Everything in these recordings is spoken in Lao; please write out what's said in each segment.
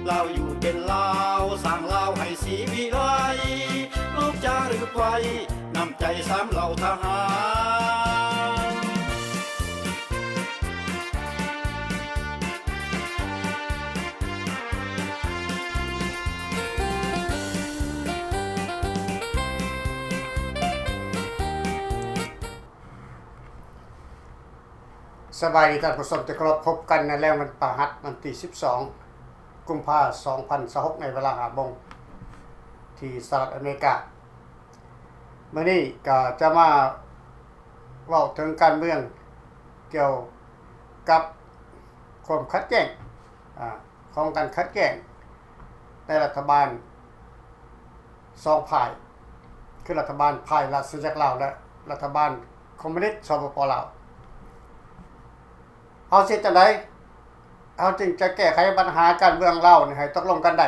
ລາວຢູ່ເປັນລາວ ສ້າງລາວໃຫ້ສີວິໄລ ລູກຈາລຶກໄວ້ ນ້ຳໃຈສາມເຫຼົ່າທະຫານ. ສະບາຍດີທ່ານຜູ້ຊົມທີ່ເຄົາລົບ, ພົບກັນໃນແລງວັນພະຫັດ ວັນທີສິບສອງ ກຸມພາ ສອງພັນຊາວຫົກ ໃນເວລາຫ້າໂມງ ທີ່ສະຫະລັດອາເມລິກາ. ມື້ນີ້ກໍຈະມາເວົ້າເຖິງການເມືອງກ່ຽວກັບຄວາມຂັດແຍ່ງ ອາ ຂອງການຂັດແຍ່ງໃນລັດຖະບານສອງຝ່າຍ ຄືລັດຖະບານຝ່າຍລາຊະອານາຈັກລາວ ແລະ ລັດຖະບານຄອມມູນິດ ສປປ ລາວ. ເຮົາຊິເຮັດຈັ່ງໃດ ເຮົາຈຶ່ງຈະແກ້ໄຂບັນຫາການເມືອງລາວນີ້ໃຫ້ຕົກລົງກັນໄດ້?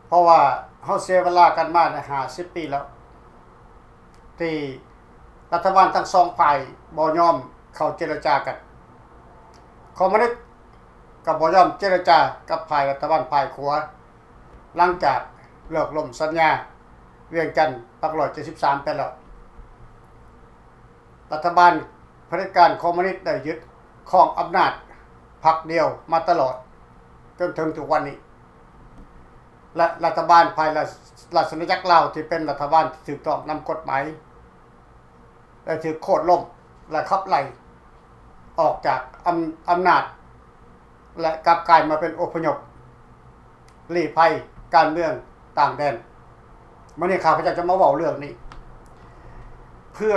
ເພາະວ່າເຮົາເສຍເວລາກັນມາໄດ້ຫ້າສິບປີແລ້ວ ທີ່ລັດຖະບານທັງສອງຝ່າຍບໍ່ຍອມເຂົ້າເຈລະຈາກັນ. ຄອມມູນິດກໍບໍ່ຍອມເຈລະຈາກັບຝ່າຍລັດຖະບານຝ່າຍຂວາ ຫຼັງຈາກເລີກລົ້ມສັນຍາວຽງຈັນ ພັນເກົ້າຮ້ອຍເຈັດສິບສາມ ໄປແລ້ວ. ລັດຖະບານຜະເດັດການຄອມມູນິດໄດ້ຍຶດຄອງອຳນາດພັກດຽວມາຕະຫຼອດຈົນເຖິງທຸກວັນນີ້ ແລະ ລັດຖະບານຝ່າຍລາຊະອານາຈັກລາວ ທີ່ເປັນລັດຖະບານທີ່ຖືກຕ້ອງນຳກົດໝາຍ ໄດ້ຖືກໂຄ່ນລົ້ມ ແລະ ຂັບໄລ່ອອກຈາກອຳ ອຳນາດ ແລະ ກັບກາຍມາເປັນອົບພະຍົບ ລີ້ໄພການເມືອງຕ່າງແດນ. ມື້ນີ້ຂ້າພະເຈົ້າຈະມາເວົ້າເລື່ອງນີ້ ເພື່ອ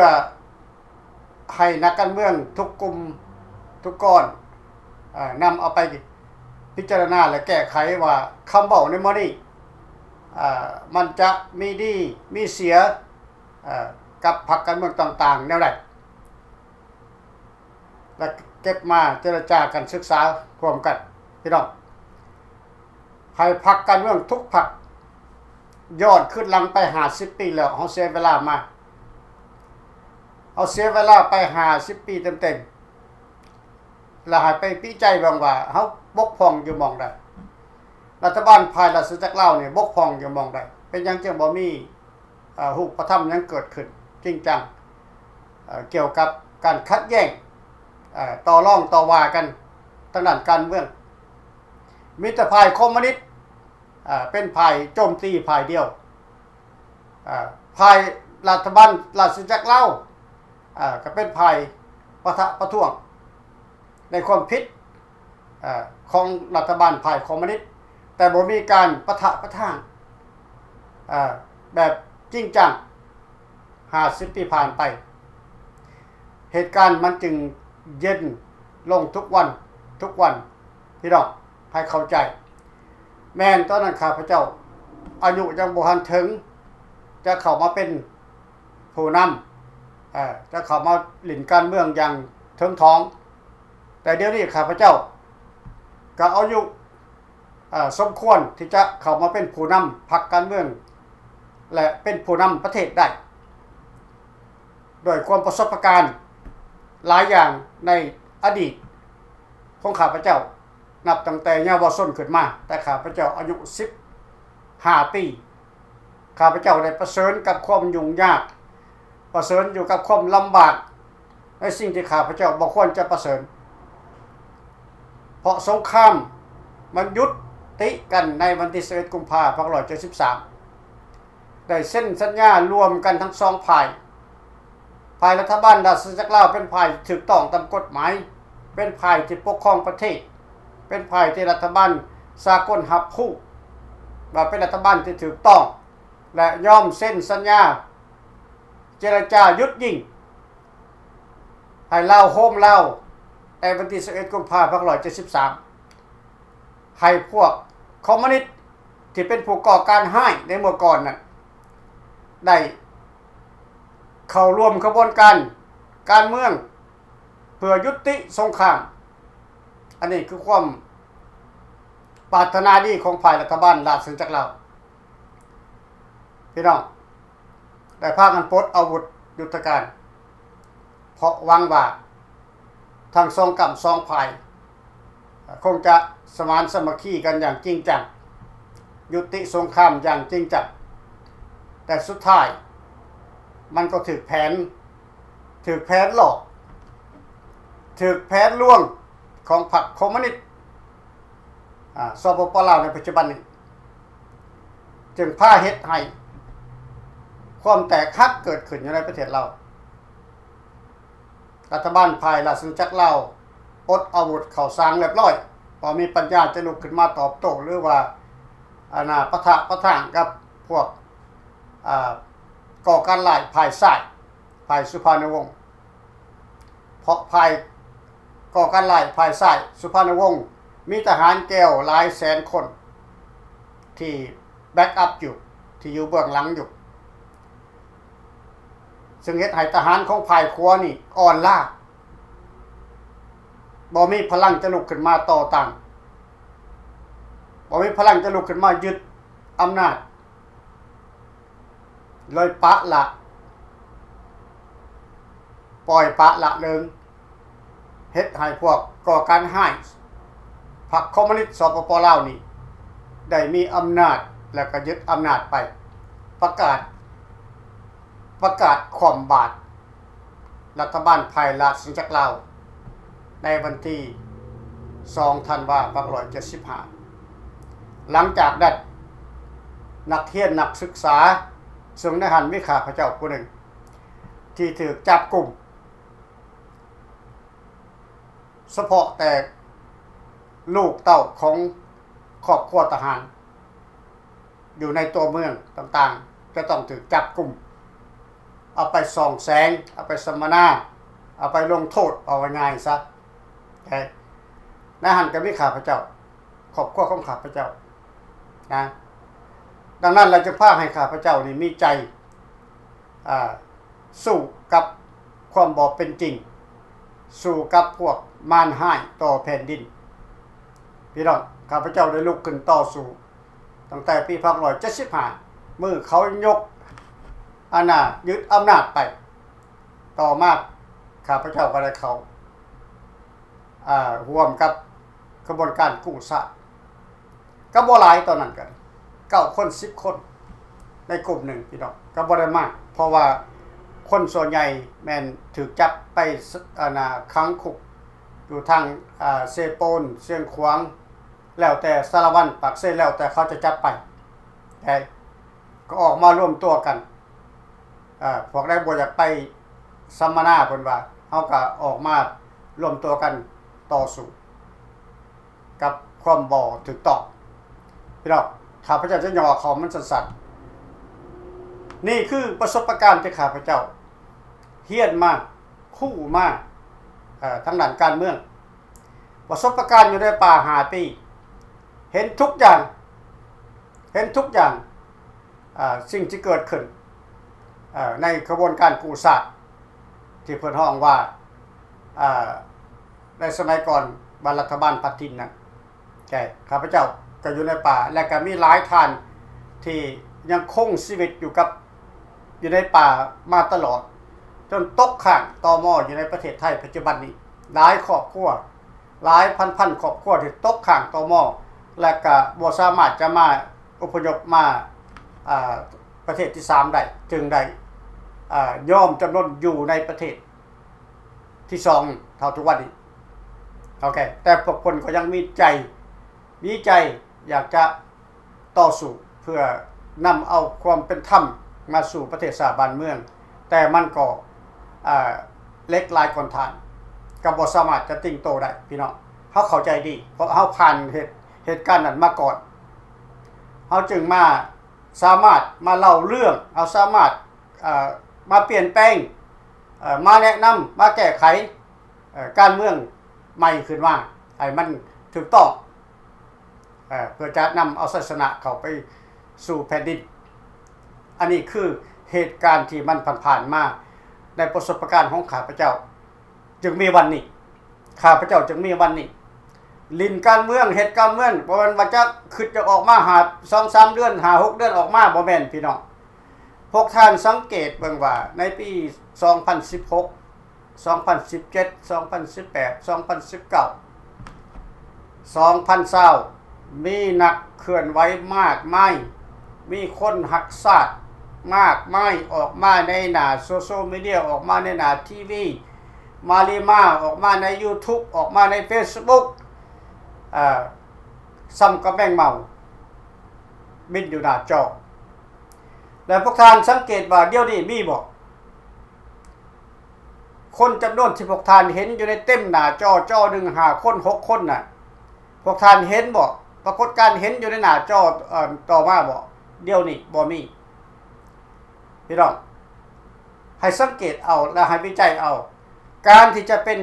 ໃຫ້ນັກການເມືອງທຸກກຸ່ມທຸກກ້ອນ ເອີ ນຳເອົາໄປພິຈາລະນາ ແລະ ແກ້ໄຂວ່າຄຳເວົ້າໃນມື້ນີ້ ເອີ ມັນຈະມີດີມີເສຍ ເອີ ກັບພັກການເມືອງຕ່າງໆແນວໃດ ແລະ ເກັບມາເຈລະຈາກັນ ສຶກສາຮ່ວມກັນ ພີ່ນ້ອງ. ໃຫ້ພັກການເມືອງທຸກພັກຍ້ອນຄືນຫຼັງໄປຫ້າສິບປີແລ້ວ ເຮົາເສຍເວລາມາ ເຮົາເສຍເວລາໄປຫ້າສິບປີເຕັມໆ ແລ້ວໃຫ້ໄປວິໄຈເບິ່ງວ່າເຮົາບົກຜ່ອງຢູ່ໝ່ອງໃດ? ລັດຖະບານຝ່າຍລາຊະອານາຈັກລາວນີ້ບົກຜ່ອງຢູ່ໝ່ອງໃດ? ເປັນຫຍັງຈຶ່ງບໍ່ມີ ເອີ ຮູບປະທຳຫຍັງເກີດຂຶ້ນຈິງຈັງ ເອີ ກ່ຽວກັບການຂັດແຍ່ງ ເອີ ຕໍ່ລອງຕໍ່ວ່າກັນທາງດ້ານການເມືອງ? ມີແຕ່ຝ່າຍຄອມມູນິດ ເອີ ເປັນຝ່າຍໂຈມຕີຝ່າຍດຽວ ເອີ ຝ່າຍລັດຖະບານລາຊະອານາຈັກລາວ ເອີ ກໍເປັນຝ່າຍປະທະປະທ້ວງໃນຄວາມຜິດ ເອີ ຂອງລັດຖະບານຝ່າຍຄອມມູນິດ ແຕ່ບໍ່ມີການປະທະປະທາງ ເອີ ແບບຈິງຈັງ. ຫ້າສິບປີຜ່ານໄປ ເຫດການມັນຈຶ່ງເຢັນລົງທຸກວັນ ທຸກວັນ ພີ່ນ້ອງໃຫ້ເຂົ້າໃຈ. ແມ່ນຕອນນັ້ນຂ້າພະເຈົ້າອາຍຸຍັງບໍ່ທັນເຖິງຈະເຂົ້າມາເປັນຜູ້ນຳ ເອີ ຈະເຂົ້າມາຫຼິ້ນການເມືອງຢ່າງເຖິງຖອງ, ແຕ່ດຽວນີ້ຂ້າພະເຈົ້າກໍອາຍຸ ເອີ ສົມຄວນທີ່ຈະເຂົ້າມາເປັນຜູ້ນຳພັກການເມືອງ ແລະ ເປັນຜູ້ນຳປະເທດໄດ້ ດ້ວຍຄວາມປະສົບປະການຫຼາຍຢ່າງໃນອະດີດຂອງຂ້າພະເຈົ້າ ນັບຕັ້ງແຕ່ເຍົາວະຊົນຂຶ້ນມາ, ແຕ່ຂ້າພະເຈົ້າອາຍຸສິບຫ້າປີ ຂ້າພະເຈົ້າໄດ້ປະເຊີນກັບຄວາມຫຍຸ້ງຍາກ, ປະເຊີນຢູ່ກັບຄວາມລຳບາກ ໃນສິ່ງທີ່ຂ້າພະເຈົ້າບໍ່ຄວນຈະປະເຊີນ, ເພາະສົງຄາມມັນຢຸດຕິກັນໃນວັນທີສິບເອັດ ກຸມພາ ພັນເກົ້າຮ້ອຍເຈັດສິບສາມ ໄດ້ເຊັນສັນຍາລວມກັນທັງສອງຝ່າຍ. ຝ່າຍລັດຖະບານລາຊະອານາຈັກລາວເປັນຝ່າຍທີ່ຖືກຕ້ອງຕາມກົດໝາຍ, ເປັນຝ່າຍທີ່ປົກຄອງປະເທດ, ເປັນຝ່າຍທີ່ລັດຖະບານສາກົນຮັບຮູ້ວ່າເປັນລັດຖະບານທີ່ຖືກຕ້ອງ ແລະ ຍອມເຊັນສັນຍາເຈລະຈາຢຸດຍິງ ໃຫ້ລາວໂຮມລາວ ໃນວັນທີສິບເອັດ ກຸມພາ ພັນເກົ້າຮ້ອຍເຈັດສິບສາມ ໃຫ້ພວກຄອມມູນິດທີ່ເປັນຜູ້ກໍ່ການຮ້າຍໃນເມື່ອກ່ອນນັ້ນ ໄດ້ເຂົ້າຮ່ວມຂະບວນການການເມືອງ ເພື່ອຍຸຕິສົງຄາມ. ອັນນີ້ຄືຄວາມປາດຖະໜາດີຂອງຝ່າຍລັດຖະບານລາຊະອານາຈັກລາວ. ພີ່ນ້ອງ ໄດ້ພາກັນປົດອາວຸດຍຸດທະການ ເພາະຫວັງວ່າທັງສອງກ້ຳສອງຝ່າຍ ຄົງຈະສະໝານສາມັກຄີກັນຢ່າງຈິງຈັງ, ຍຸຕິສົງຄາມຢ່າງຈິງຈັງ, ແຕ່ສຸດທ້າຍມັນກໍຖືກແຜນ, ຖືກແຜນຫຼອກ, ຖືກແຜນລວງຂອງພັກຄອມມູນິດ ອາ ສປປ ລາວໃນປັດຈຸບັນນີ້ ຈຶ່ງພາເຮັດໃຫ້ຄວາມແຕກຫັກເກີດຂຶ້ນຢູ່ໃນປະເທດລາວ. ລັດຖະບານຝ່າຍລາຊະອານາຈັກລາວປົດອາວຸດເຂົ້າສາງລຽບຮ້ອຍ, ບໍ່ມີປັນຍາຈະລຸກຂຶ້ນມາຕອບໂຕ້ ຫຼືວ່າ ອານາ ປະທະປະທາງກັບພວກ ອາ ກໍ່ການຮ້າຍຝ່າຍຊ້າຍ, ຝ່າຍສຸພານຸວົງ. ເພາະຝ່າຍກໍ່ການຮ້າຍຝ່າຍຊ້າຍສຸພານຸວົງ ມີທະຫານແກວຫຼາຍແສນຄົນທີ່ແບັກອັບຢູ່, ທີ່ຢູ່ເບື້ອງຫຼັງຢູ່, ຊຶ່ງເຮັດໃຫ້ທະຫານຂອງຝ່າຍຂວານີ້ອ່ອນລ້າ, ບໍ່ມີພະລັງຈະລຸກຂຶ້ນມາຕໍ່ຕ້ານ, ບໍ່ມີພະລັງຈະລຸກຂຶ້ນມາຍຶດອຳນາດ. ເລີຍປະລະ ປ່ອຍປະລະເລີງ, ເຮັດໃຫ້ພວກກໍ່ການຮ້າຍພັກຄອມມູນິດ ສປປ ລາວນີ້ ໄດ້ມີອຳນາດ ແລະ ກໍຍຶດອຳນາດໄປ, ປະກາດ ປະກາດຄວ່ຳບາດ ລັດຖະບານຝ່າຍລາຊະອານາຈັກລາວ ໃນວັນທີສອງ ທັນວາ ພັນເກົ້າຮ້ອຍເຈັດສິບຫ້າ. ຫຼັງຈາກນັ້ນ ນັກຮຽນນັກສຶກສາ, ເຊິ່ງໃນຫັ້ນມີຂ້າພະເຈົ້າຜູ້ໜຶ່ງ ທີ່ຖືກຈັບກຸມ, ສະເພາະແຕ່ລູກເຕົ້າຂອງຄອບຄົວທະຫານ ຢູ່ໃນຕົວເມືອງຕ່າງໆ ຈະຕ້ອງຖືກຈັບກຸມ, ເອົາໄປສ່ອງແສງ, ເອົາໄປສຳມະນາ, ເອົາໄປລົງໂທດ, ເວົ້າງ່າຍໆຊະ. ໃນຫັ້ນກໍມີຂ້າພະເຈົ້າ, ຄອບຄົວຂອງຂ້າພະເຈົ້ານະ. ດັ່ງນັ້ນລະຈຶ່ງພາໃຫ້ຂ້າພະເຈົ້ານີ້ມີໃຈ ອາ ສູ້ກັບຄວາມບໍ່ເປັນຈິງ, ສູ້ກັບພວກມານຮ້າຍຕໍ່ແຜ່ນດິນ. ພີ່ນ້ອງ, ຂ້າພະເຈົ້າໄດ້ລຸກຂຶ້ນຕໍ່ສູ້ ຕັ້ງແຕ່ປີພັນເກົ້າຮ້ອຍເຈັດສິບຫ້າ ມື້ເຂົາຍົກອານາ ຍຶດອຳນາດໄປ. ຕໍ່ມາຂ້າພະເຈົ້າກໍໄດ້ເຂົ້າ ອາ ຮ່ວມກັບຂະບວນການກູ້ຊາດ ກໍບໍ່ຫຼາຍຕອນນັ້ນ ກໍເກົ້າຄົນ ສິບຄົນ ໃນກຸ່ມໜຶ່ງ ພີ່ນ້ອງ, ກໍບໍ່ໄດ້ມາກ ເພາະວ່າຄົນສ່ວນໃຫຍ່ແມ່ນຖືກຈັບໄປ ອັນນ່າ ຂັງຄຸກຢູ່ທາງ ອາ ເຊໂປນ, ຊຽງຂວາງ, ແລ້ວແຕ່ສາລະວັນ, ປາກເຊ, ແລ້ວແຕ່ເຂົາຈະຈັບໄປ, ແຕ່ກໍອອກມາລວມຕົວກັນ. ອາ ພວກໃດບໍ່ຢາກໄປສຳມະນາ ເພິ່ນວ່າ, ເຮົາກໍອອກມາລວມຕົວກັນຕໍ່ສູ້ກັບຄວາມບໍ່ຖືກຕ້ອງ. ພີ່ນ້ອງ, ຂ້າພະເຈົ້າຈະຫຍໍ້ເຂົ້າມັນສັ້ນໆ. ນີ້ຄືປະສົບປະການທີ່ຂ້າພະເຈົ້າຮຽນມາ, ຮູ້ມາ, ເອີ, ທາງດ້ານການເມືອງ. ປະສົບປະການຢູ່ໃນປ່າຫ້າປີ, ເຫັນທຸກຢ່າງ, ເຫັນທຸກຢ່າງ, ອາ, ສິ່ງທີ່ເກີດຂຶ້ນ, ເອີ, ໃນຂະບວນການກູ້ຊາດ ທີ່ເພິ່ນຮ້ອງວ່າ, ອາ, ໃນສະໄໝກ່ອນວ່າລັດຖະບານພັດຖິ່ນນັ້ນ, ແຕ່ຂ້າພະເຈົ້າກໍຢູ່ໃນປ່າ ແລະ ກໍມີຫຼາຍທ່ານທີ່ຍັງຄົງຊີວິດຢູ່ກັບ, ຢູ່ໃນປ່າມາຕະຫຼອດ, ຈົນຕົກຄ້າງ ຕມ ຢູ່ໃນປະເທດໄທປັດຈຸບັນນີ້ ຫຼາຍຄອບຄົວ. ຫຼາຍພັນໆຄອບຄົວທີ່ຕົກຄ້າງ ຕມ ແລະ ກະບໍ່ສາມາດຈະມາອົບພະຍົບມາ, ອາ, ປະເທດທີສາມໄດ້, ຈຶ່ງໄດ້, ອາ, ຍອມຈຳນົນຢູ່ໃນປະເທດທີສອງເທົ່າທຸກວັນນີ້. ໂອເຄ, ແຕ່ພວກເພິ່ນກໍຍັງມີໃຈ, ມີໃຈຢາກຈະ ຕໍ່ສູ້ເພື່ອນຳເອົາຄວາມເປັນທຳມາສູ່ປະເທດຊາດບ້ານເມືອງ, ແຕ່ມັນກໍ, ເອີ, ເຫຼັກຫຼາຍກົ້ອນຖ່ານ ກໍບໍ່ສາມາດຈະຕິງໂຕໄດ້, ພີ່ນ້ອງ. ເຮົາເຂົ້າໃຈດີ, ເພາະເຮົາຜ່ານເຫດ, ເຫດການນັ້ນມາກ່ອນ. ເຮົາຈຶ່ງມາ, ສາມາດມາເລົ່າເລື່ອງ, ເຮົາສາມາດ, ເອີ, ມາປ່ຽນແປງ, ເອີ, ມາແນະນຳ, ມາແກ້ໄຂ, ເອີ, ການເມືອງໃໝ່ຂຶ້ນມາ ໃຫ້ມັນຖືກຕ້ອງ. ເອີ ເພື່ອຈະນຳເອົາໄຊຊະນະເຂົ້າໄປສູ່ແຜ່ນດິນ. ອັນນີ້ຄືເຫດການທີ່ມັນຜ່ານໆມາໃນປະສົບປະການຂອງຂ້າພະເຈົ້າ ຈຶ່ງມີວັນນີ້, ຂ້າພະເຈົ້າຈຶ່ງມີວັນນີ້. ຫຼິ້ນການເມືອງ, ເຮັດການເມືອງ, ບໍ່ແມ່ນວ່າຈະຄຶດຈະອອກມາຫາ ສອງສາມເດືອນ, ຫ້າຫົກເດືອນອອກມາ, ບໍ່ແມ່ນ, ພີ່ນ້ອງ. ພວກທ່ານສັງເກດເບິ່ງວ່າ ໃນປີສອງພັນສິບຫົກ ສອງພັນສິບເຈັດ ສອງພັນສິບແປດ ສອງພັນສິບເກົ້າ ສອງພັນຊາວ ມີນັກເຄື່ອນໄຫວມາກມາຍ, ມີຄົນຮັກຊາດມາກມາຍ ອອກມາໃນໜ້າໂຊຊຽວມີເດຍ, ອອກມາໃນໜ້າທີວີ, ມາລີມາ, ອອກມາໃນຢູທູບ, ອອກມາໃນເຟສບຸກ, ເອີ່ ສ່ຳກັບແມງເມົາບິນຢູ່ໜ້າຈໍ. ແລະ ພວກທ່ານສັງເກດວ່າດຽວນີ້ມີບໍ່? ຄົນຈຳນວນທີ່ພວກທ່ານເຫັນຢູ່ໃນເຕັມໜ້າຈໍ, ຈໍໜຶ່ງຫ້າຄົນ ຫົກຄົນນະ, ພວກທ່ານເຫັນບໍ່? ປາກົດການເຫັນຢູ່ໃນໜ້າຈໍ ເອີ່ ຕໍ່ມາບໍ່? ດຽວນີ້ບໍ່ມີ. ພີ່ນ້ອງ ໃຫ້ສັງເກດເອົາ ແລະ ໃຫ້ວິໄຈເອົາ. ການທີ່ຈະເປັນ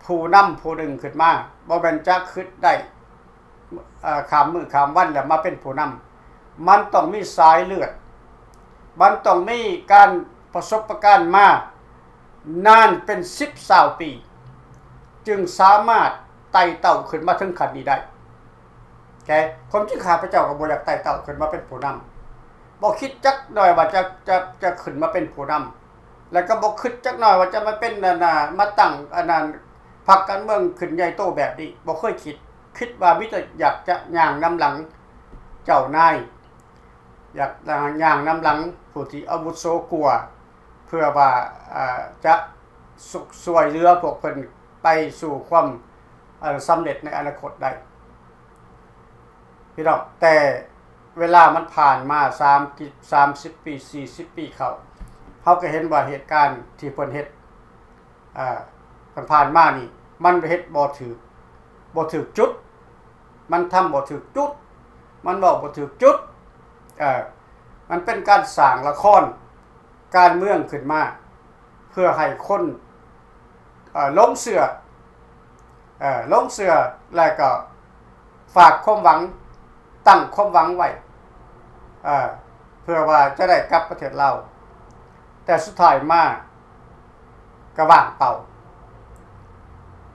ຜູ້ນຳຜູ້ໜຶ່ງຂຶ້ນມາ ບໍ່ແມ່ນຈະຄິດໄດ້ ເອີ່ ຂ້າມມື້ຂ້າມວັນແລ້ວມາເປັນຜູ້ນຳ. ມັນຕ້ອງມີສາຍເລືອດ, ມັນຕ້ອງມີການປະສົບປະການມານານເປັນສິບຊາວປີ ຈຶ່ງສາມາດໄຕ່ເຕົ້າຂຶ້ນມາເຖິງຂັ້ນນີ້ໄດ້. ແກ ຄວາມຈິງຂ້າພະເຈົ້າກໍບໍ່ຢາກໄຕ່ເຕົ້າຂຶ້ນມາເປັນຜູ້ນຳ, ບໍ່ຄິດຈັກໜ້ອຍວ່າຈະ ຈະ ຈະຂຶ້ນມາເປັນຜູ້ນຳ ແລະ ກໍບໍ່ຄິດຈັກໜ້ອຍວ່າຈະມາເປັນ ອັນນ່າ ມາຕັ້ງ ອັນນັ້ນ ພັກການເມືອງຂຶ້ນໃຫຍ່ໂຕແບບນີ້ ບໍ່ເຄີຍຄິດ. ຄິດວ່າມີແຕ່ຢາກຈະຍ່າງນຳຫຼັງເຈົ້ານາຍ, ຢາກຍ່າງນຳຫຼັງຜູ້ທີ່ອາວຸໂສກວ່າ ເພື່ອວ່າ ເອີ່ ຈະ ຊ່ວຍເຫຼືອພວກເພິ່ນໄປສູ່ຄວາມ ເອີ່ ສຳເລັດໃນອະນາຄົດໄດ້ ພີ່ນ້ອງ. ແຕ່ເວລາມັນຜ່ານມາສາມ ສາມສິບປີ ສີ່ສິບປີເຂົ້າ, ເຮົາກໍເຫັນວ່າເຫດການທີ່ເພິ່ນເຮັດ ເອີ່ ຜ່ານໆມານີ້ ມັນເຮັດບໍ່ຖືກ ບໍ່ຖືກຈຸດ, ມັນທຳບໍ່ຖືກຈຸດ, ມັນເວົ້າບໍ່ຖືກຈຸດ. ເອີ່ ມັນເປັນການສ້າງລະຄອນການເມືອງຂຶ້ນມາ ເພື່ອໃຫ້ຄົນ ເອີ່ ຫຼົງເຊື່ອ ເອີ່ ຫຼົງເຊື່ອ ແລ້ວກໍຝາກຄວາມຫວັງ ຕັ້ງຄວາມຫວັງໄວ້ ເອີ່ ເພື່ອວ່າຈະໄດ້ກັບປະເທດລາວ, ແຕ່ສຸດທ້າຍມາກໍວ່າງເປົ່າ,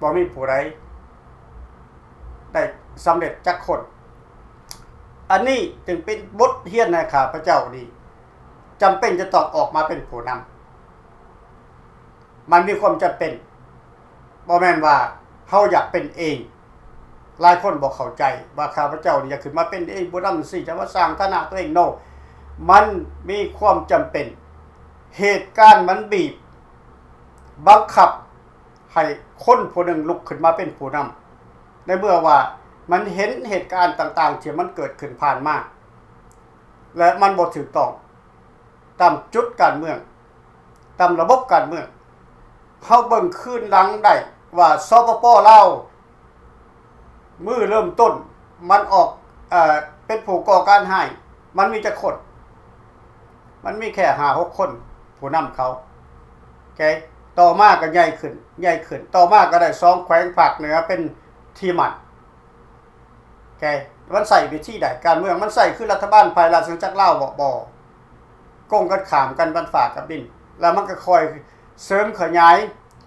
ບໍ່ມີຜູ້ໃດໄດ້ສຳເລັດຈັກຄົນ. ອັນນີ້ຈຶ່ງເປັນບົດຮຽນໃຫ້ຂ້າພະເຈົ້ານີ້ ຈຳເປັນຈະຕ້ອງອອກມາເປັນຜູ້ນຳ. ມັນມີຄວາມຈຳເປັນ, ບໍ່ແມ່ນວ່າເຮົາຢາກເປັນເອງ. ຫຼາຍຄົນບໍ່ເຂົ້າໃຈວ່າຂ້າພະເຈົ້ານີ້ຢາກຂຶ້ນມາເປັນເອງ, ຜູ້ນຳຊີ້ຈະມາສ້າງຖານະຕົວເອງ. No, ມັນມີຄວາມຈຳເປັນ. ເຫດການມັນບີບບັງຄັບໃຫ້ຄົນຜູ້ໜຶ່ງລຸກຂຶ້ນມາເປັນຜູ້ນຳ, ໃນເມື່ອວ່າມັນເຫັນເຫດການຕ່າງໆທີ່ມັນເກີດຂຶ້ນຜ່ານມາ ແລະ ມັນບໍ່ຖືກຕ້ອງຕາມຈຸດການເມືອງ, ຕາມລະບົບການເມືອງ. ເຮົາເບິ່ງຄືນຫຼັງໄດ້ວ່າ ສປປ ລາວ ມື້ເລີ່ມຕົ້ນມັນອອກ ເອີ່ ເປັນຜູ້ກໍ່ການຮ້າຍ ມັນມີຈັກຄົນ? ມັນມີແຄ່ຫ້າຫົກຄົນ ຜູ້ນຳເຂົາ. ໂອເຄ ຕໍ່ມາກໍໃຫຍ່ຂຶ້ນ ໃຫຍ່ຂຶ້ນ, ຕໍ່ມາກໍໄດ້ສອງແຂວງພາກເໜືອເປັນທີ່ໝັ້ນ. ໂອເຄ ມັນໃຊ້ວິທີໃດ? ການເມືອງມັນໃຊ້ຄືລັດຖະບານພາຍລາຊະອານາຈັກລາວບໍ່? ບໍ່. ກົງກັນຂ້າມກັນ ວັນຟ້າກັບດິນ, ແລ້ວມັນກໍຄ່ອຍເສີມຂະຫຍາຍ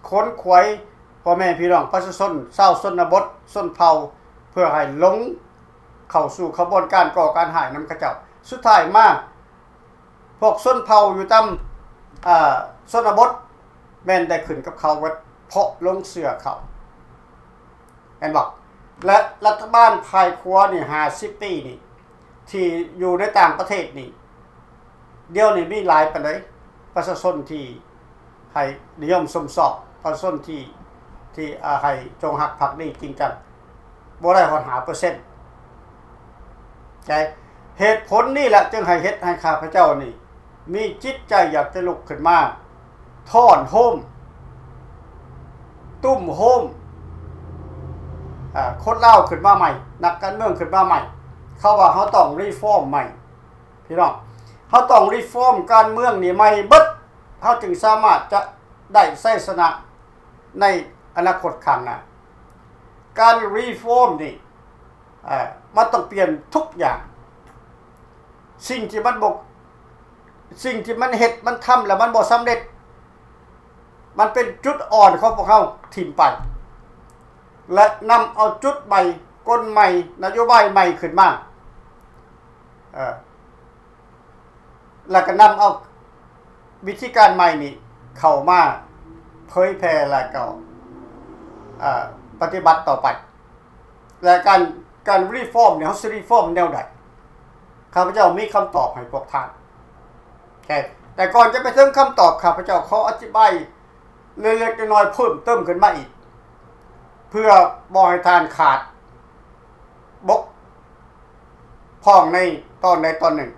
ຂົນຂວາຍພໍ່ແມ່ພີ່ນ້ອງປະຊາຊົນ ຊາວຊົນນະບົດ ຊົນເຜົ່າ ເພື່ອໃຫ້ຫຼົງເຂົ້າສູ່ຂະບວນການກໍ່ການຮ້າຍນຳເຂົາເຈົ້າ. ສຸດທ້າຍມາ ພວກຊົນເຜົ່າຢູ່ຕາມ ເອີ່ ຊົນນະບົດ ແມ່ນໄດ້ຂຶ້ນກັບເຂົາເບິດ ເພາະຫຼົງເຊື່ອເຂົາ. ແມ່ນບໍ່? ແລະ ລັດຖະບານພາຍຂວານີ້ ຫ້າສິບປີນີ້ ທີ່ຢູ່ໃນຕ່າງປະເທດນີ້ ດຽວນີ້ມີຫຼາຍປານໃດ ປະຊາຊົນທີ່ໃຫ້ນິຍົມຊົມຊອບ, ປະຊາຊົນທີ່ ທີ່ ອາ ໃຫ້ຈົງຮັກພັກດີຈິງຈັງ ບໍ່ໄດ້ຮອດຫ້າເປີເຊັນ. ໃຈ ເຫດຜົນນີ້ແຫຼະຈຶ່ງໃຫ້ເຮັດໃຫ້ຂ້າພະເຈົ້ານີ້ ມີຈິດໃຈຢາກຈະລຸກຂຶ້ນມາທ້ອນໂຮມ ຕຸ້ມໂຮມ ອາ ຄົນລາວຂຶ້ນມາໃໝ່, ນັກການເມືອງຂຶ້ນມາໃໝ່. ເຂົາວ່າເຮົາຕ້ອງຣີຟອມໃໝ່ ພີ່ນ້ອງ, ເຮົາຕ້ອງຣີຟອມການເມືອງນີ້ໃໝ່ເບິດ, ເຮົາຈຶ່ງສາມາດຈະໄດ້ໄຊຊະນະໃນອະນາຄົດຂ້າງໜ້າ. ການຣີຟອມນີ້ ເອີ ມັນຕ້ອງປ່ຽນທຸກຢ່າງ. ສິ່ງທີ່ມັນບໍ່ ສິ່ງທີ່ມັນເຮັດ ມັນທຳແລ້ວມັນບໍ່ສຳເລັດ, ມັນເປັນຈຸດອ່ອນຂອງພວກເຮົາຖິ້ມໄປ ແລະ ນຳເອົາຈຸດໃໝ່, ກົນໃໝ່, ນະໂຍບາຍໃໝ່ຂຶ້ນມາ ເອີ ແລ້ວກໍນຳເອົາວິທີການໃໝ່ນີ້ເຂົ້າມາເຜີຍແຜ່ ແລ້ວກໍ ເອີ ປະຕິບັດຕໍ່ໄປ. ແລະ ການ ການຣີຟອມນີ້ ເຮົາຊິຣີຟອມແນວໃດ? ຂ້າພະເຈົ້າມີຄຳຕອບໃຫ້ພວກທ່ານ. ແຕ່ ແຕ່ກ່ອນຈະໄປເຖິງຄຳຕອບ, ຂ້າພະເຈົ້າຂໍອະທິບາຍເລັກໆນ້ອຍໆເພີ່ມເຕີມຂຶ້ນມາອີກ ເພື່ອບໍ່ໃຫ້ທ່ານຂາດບົກ ພ້ອງໃນຕອນໃດຕອນໜຶ່ງ.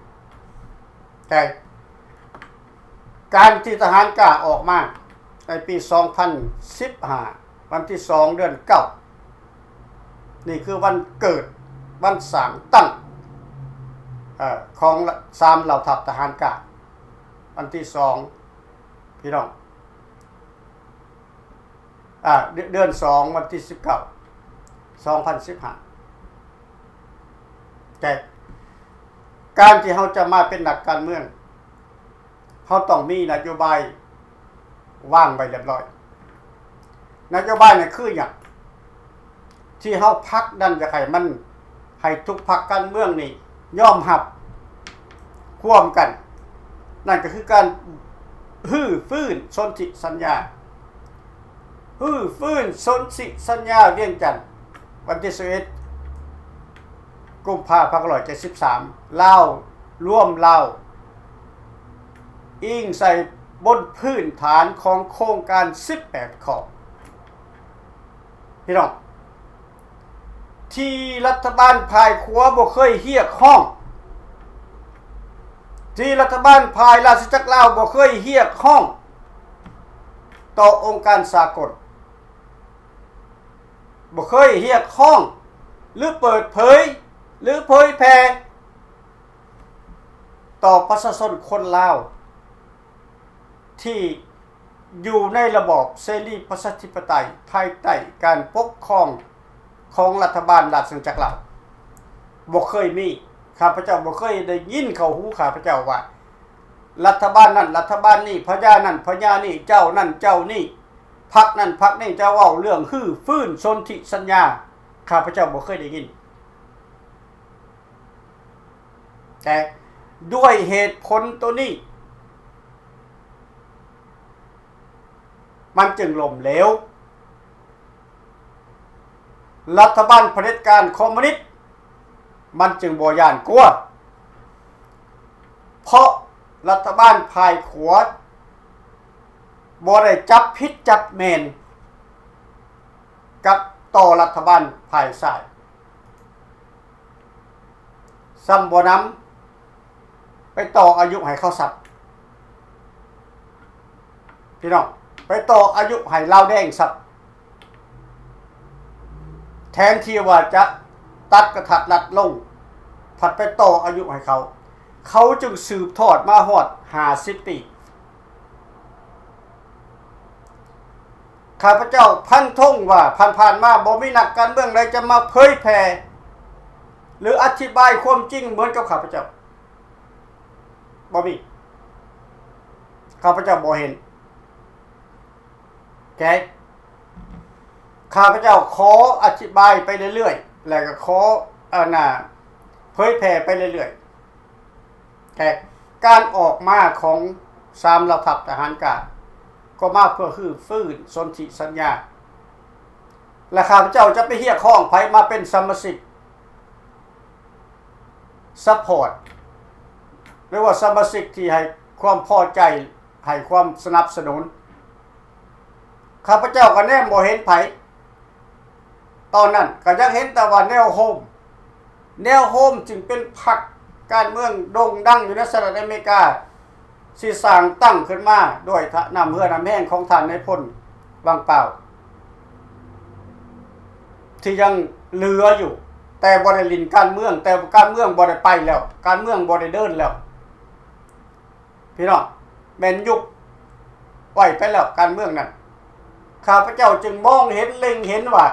ແຕ່ການທີ່ທະຫານກ້າອອກມາໃນປີສອງພັນສິບຫ້າ ວັນທີສອງ ເດືອນເກົ້າ ນີ້ຄືວັນເກີດ ວັນສ້າງຕັ້ງ ເອີ ຂອງສາມເຫຼົ່າທັບທະຫານກ້າ ວັນທີສອງ ພີ່ນ້ອງ. ອ່າ ເດືອນ ເດືອນສອງ ວັນທີສິບເກົ້າ ສອງພັນສິບຫ້າ. ແຕ່ການທີ່ເຮົາຈະມາເປັນນັກການເມືອງ ເຮົາຕ້ອງມີນະໂຍບາຍວາງໄວ້ລຽບລ້ອຍ. ນະໂຍບາຍນັ້ນຄືຫຍັງ? ທີ່ເຮົາຜັກດັນຢາກໃຫ້ມັນ ໃຫ້ທຸກພັກການເມືອງນີ້ຍອມຮັບຮ່ວມກັນ, ນັ້ນກໍຄືການຮື້ຟື້ນສົນທິສັນຍາ, ຮື້ຟື້ນສົນທິສັນຍາວຽງຈັນ ວັນທີສິບເອັດ ກຸມພາ ພັນເກົ້າຮ້ອຍເຈັດສິບສາມ ລາວ ລວມລາວ ອີງໃສ່ບົນພື້ນຖານຂອງໂຄງການສິບແປດຂໍ້. ພີ່ນ້ອງ, ທີ່ລັດຖະບານຝ່າຍຂວາບໍ່ເຄີຍຮຽກຮ້ອງ, ທີ່ລັດຖະບານຝ່າຍລາຊະຈັກລາວບໍ່ເຄີຍຮຽກຮ້ອງຕໍ່ອົງການສາກົນ, ບໍ່ເຄີຍຮຽກຮ້ອງ ຫຼື ເປີດເຜີຍ ຫຼື ເຜີຍແຜ່ຕໍ່ປະຊາຊົນຄົນລາວ ທີ່ຢູ່ໃນລະບອບເສລີປະຊາທິປະໄຕ ພາຍໃຕ້ການປົກຄອງຂອງລັດຖະບານລາຊະອານາຈັກລາວ. ບໍ່ເຄີຍມີ, ຂ້າພະເຈົ້າບໍ່ເຄີຍໄດ້ຍິນເຂົ້າຫູຂ້າພະເຈົ້າວ່າ ລັດຖະບານນັ້ນລັດຖະບານນີ້, ພະຍານັ້ນພະຍານີ້, ເຈົ້ານັ້ນເຈົ້ານີ້, ພັກນັ້ນພັກນີ້ຈະເວົ້າເລື່ອງຮື້ຟື້ນສົນທິສັນຍາ, ຂ້າພະເຈົ້າບໍ່ເຄີຍໄດ້ຍິນ. ແຕ່ດ້ວຍເຫດຜົນໂຕນີ້ ມັນຈຶ່ງລົ້ມເຫຼວ. ລັດຖະບານຜະເດັດການຄອມມູນິດ ມັນຈຶ່ງບໍ່ຢ້ານກົວ, ເພາະລັດຖະບານຝ່າຍຂວາບໍ່ໄດ້ຈັບຜິດຈັບແມ່ນກັບຕໍ່ລັດຖະບານຝ່າຍຊ້າຍ. ຊ້ຳບໍ່ນຳ ໄປຕໍ່ອາຍຸໃຫ້ເຂົາຊ້ຳ ພີ່ນ້ອງ, ໄປຕໍ່ອາຍຸໃຫ້ລາວແດງຊ້ຳ. ແທນທີ່ວ່າຈະຕັດກະທັດລັດລົງ, ພັດໄປຕໍ່ອາຍຸໃຫ້ເຂົາ, ເຂົາຈຶ່ງສືບທອດມາຮອດຫ້າສິບປີ. ຂ້າພະເຈົ້າຟັນທົງວ່າຜ່ານໆມາບໍ່ມີນັກການເມືອງໃດຈະມາເຜີຍແຜ່ ຫຼື ອະທິບາຍຄວາມຈິງເໝືອນກັບຂ້າພະເຈົ້າ. ບໍ່ມີ. ຂ້າພະເຈົ້າບໍ່ເຫັນ. ແກ ຂ້າພະເຈົ້າຂໍອະທິບາຍໄປເລື້ອຍໆ ແລະ ກໍຂໍ ອັນນ່າ ເຜີຍແຜ່ໄປເລື້ອຍໆ. ແຕ່ການອອກມາຂອງສາມເຫຼົ່າທັບທະຫານການ ກໍມາເພື່ອຮື້ຟື້ນສົນທິສັນຍາ ແລະ ຂ້າພະເຈົ້າຈະໄປຮຽກຮ້ອງໃຜມາເປັນສະມາຊິກ ຊັບພອດ ຫຼືວ່າສະມາຊິກທີ່ໃຫ້ຄວາມພໍໃຈ ໃຫ້ຄວາມສະໜັບສະໜູນ. ຂ້າພະເຈົ້າກໍແນມບໍ່ເຫັນໃຜ, ຕອນນັ້ນກໍຍັງເຫັນແຕ່ວ່າແນວໂຮມ, ແນວໂຮມຈຶ່ງເປັນພັກການເມືອງໂດ່ງດັງຢູ່ໃນສະຫະລັດອາເມລິກາ ທີ່ສ້າງຕັ້ງຂຶ້ນມາໂດຍ ນຳເຫື່ອນຳແຮງຂອງທ່ານນາຍພົນວັງປາວ ທີ່ຍັງເຫຼືອຢູ່, ແຕ່ບໍ່ໄດ້ຫຼິ້ນການເມືອງ, ແຕ່ການເມືອງບໍ່ໄດ້ໄປແລ້ວ, ການເມືອງບໍ່ໄດ້ເດີນແລ້ວ. ພີ່ນ້ອງ, ແມ່ນຍຸບໄວ້ໄປແລ້ວການເມືອງນັ້ນ. ຂ້າພະເຈົ້າຈຶ່ງມອງເຫັນເລັງເຫັນວ່າ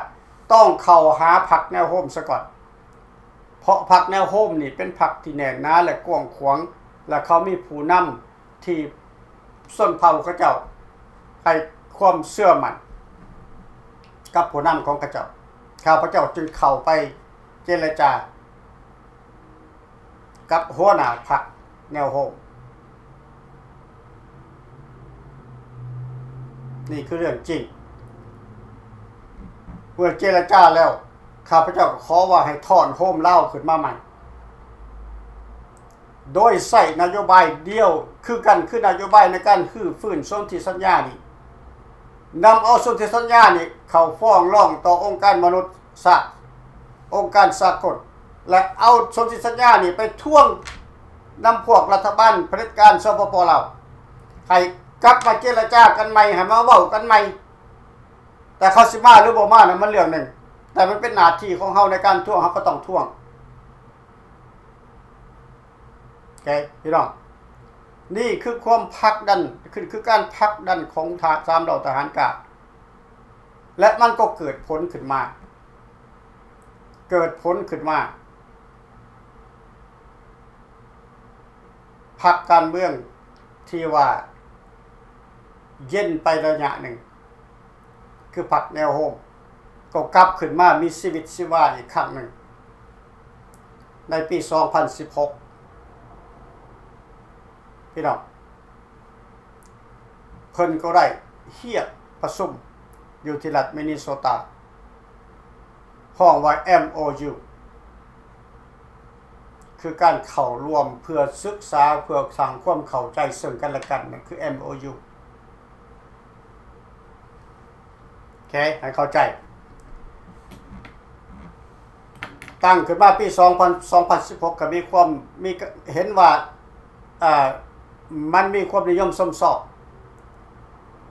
ຕ້ອງເຂົ້າຫາພັກແນວໂຮມສາກ່ອນ, ເພາະພັກແນວໂຮມນີ້ເປັນພັກທີ່ແໜ້ນໜາ ແລະ ກວ້າງຂວາງ, ແລະ ເຂົາມີຜູ້ນຳ ທີ່ຊົນເຜົ່າເຂົາເຈົ້າໃຫ້ຄວາມເຊື່ອໝັ້ນກັບຜູ້ນຳຂອງເຂົາເຈົ້າ. ຂ້າພະເຈົ້າຈຶ່ງເຂົ້າໄປເຈລະຈາກັບຫົວໜ້າພັກແນວໂຮມ. ນີ້ຄືເລື່ອງຈິງ. ເມື່ອເຈລະຈາແລ້ວ, ຂ້າພະເຈົ້າກໍຂໍວ່າໃຫ້ທ້ອນໂຮມລາວຂຶ້ນມາໃໝ່ ໂດຍໃຊ້ນະໂຍບາຍດຽວຄືກັນ ຄືນະໂຍບາຍໃນການຮື້ຟື້ນສົນທິສັນຍານີ້ ນຳເອົາສົນທິສັນຍານີ້ເຂົ້າຟ້ອງຮ້ອງຕໍ່ອົງການມະນຸດຊາດ, ອົງການສາກົນ ແລະ ເອົາສົນທິສັນຍານີ້ໄປທວງນຳພວກລັດຖະບານຜະເດັດການ ສປປ ລາວ ໃຫ້ກັບມາເຈລະຈາກັນໃໝ່, ໃຫ້ມາເວົ້າກັນໃໝ່. ແຕ່ເຂົາຊິມາຫຼືບໍ່ມານັ້ນມັນເລື່ອງໜຶ່ງ, ແຕ່ມັນເປັນໜ້າທີ່ຂອງເຮົາໃນການທວງ, ເຮົາກໍຕ້ອງທວງ. ໂອເຄ ພີ່ນ້ອງ, ນີ້ຄືຄວາມຜັກດັນ, ຄື ຄືການຜັກດັນຂອງທະ ສາມເຫຼົ່າທະຫານກາງ, ແລະ ມັນກໍເກີດຜົນຂຶ້ນມາ, ເກີດຜົນຂຶ້ນມາ. ພັກການເມືອງທີ່ວ່າເຢັນໄປໄລຍະໜຶ່ງ ຄືພັກແນວໂຮມ ກໍກັບຂຶ້ນມາມີຊີວິດຊີວາອີກຄັ້ງໜຶ່ງ ໃນປີສອງພັນສິບຫົກ ພີ່ນ້ອງ. ເພິ່ນກໍໄດ້ຮຽກປະຊຸມຢູ່ທີ່ລັດມິນິໂຊຕາ ຮ້ອງວ່າ ເອັມໂອຢູ ຄືການເຂົ້າຮ່ວມເພື່ອສຶກສາ ເພື່ອສ້າງຄວາມເຂົ້າໃຈເຊິ່ງກັນແລະກັນ ນັ້ນຄື ເອັມໂອຢູ. ໂອເຄ ໃຫ້ເຂົ້າໃຈ. ຕັ້ງຂຶ້ນມາປີສອງພັນ ສອງພັນສິບຫົກ ກໍມີຄວາມ ມີ ເຫັນວ່າ ເອີ ມັນມີຄວາມນິຍົມຊົມຊອບ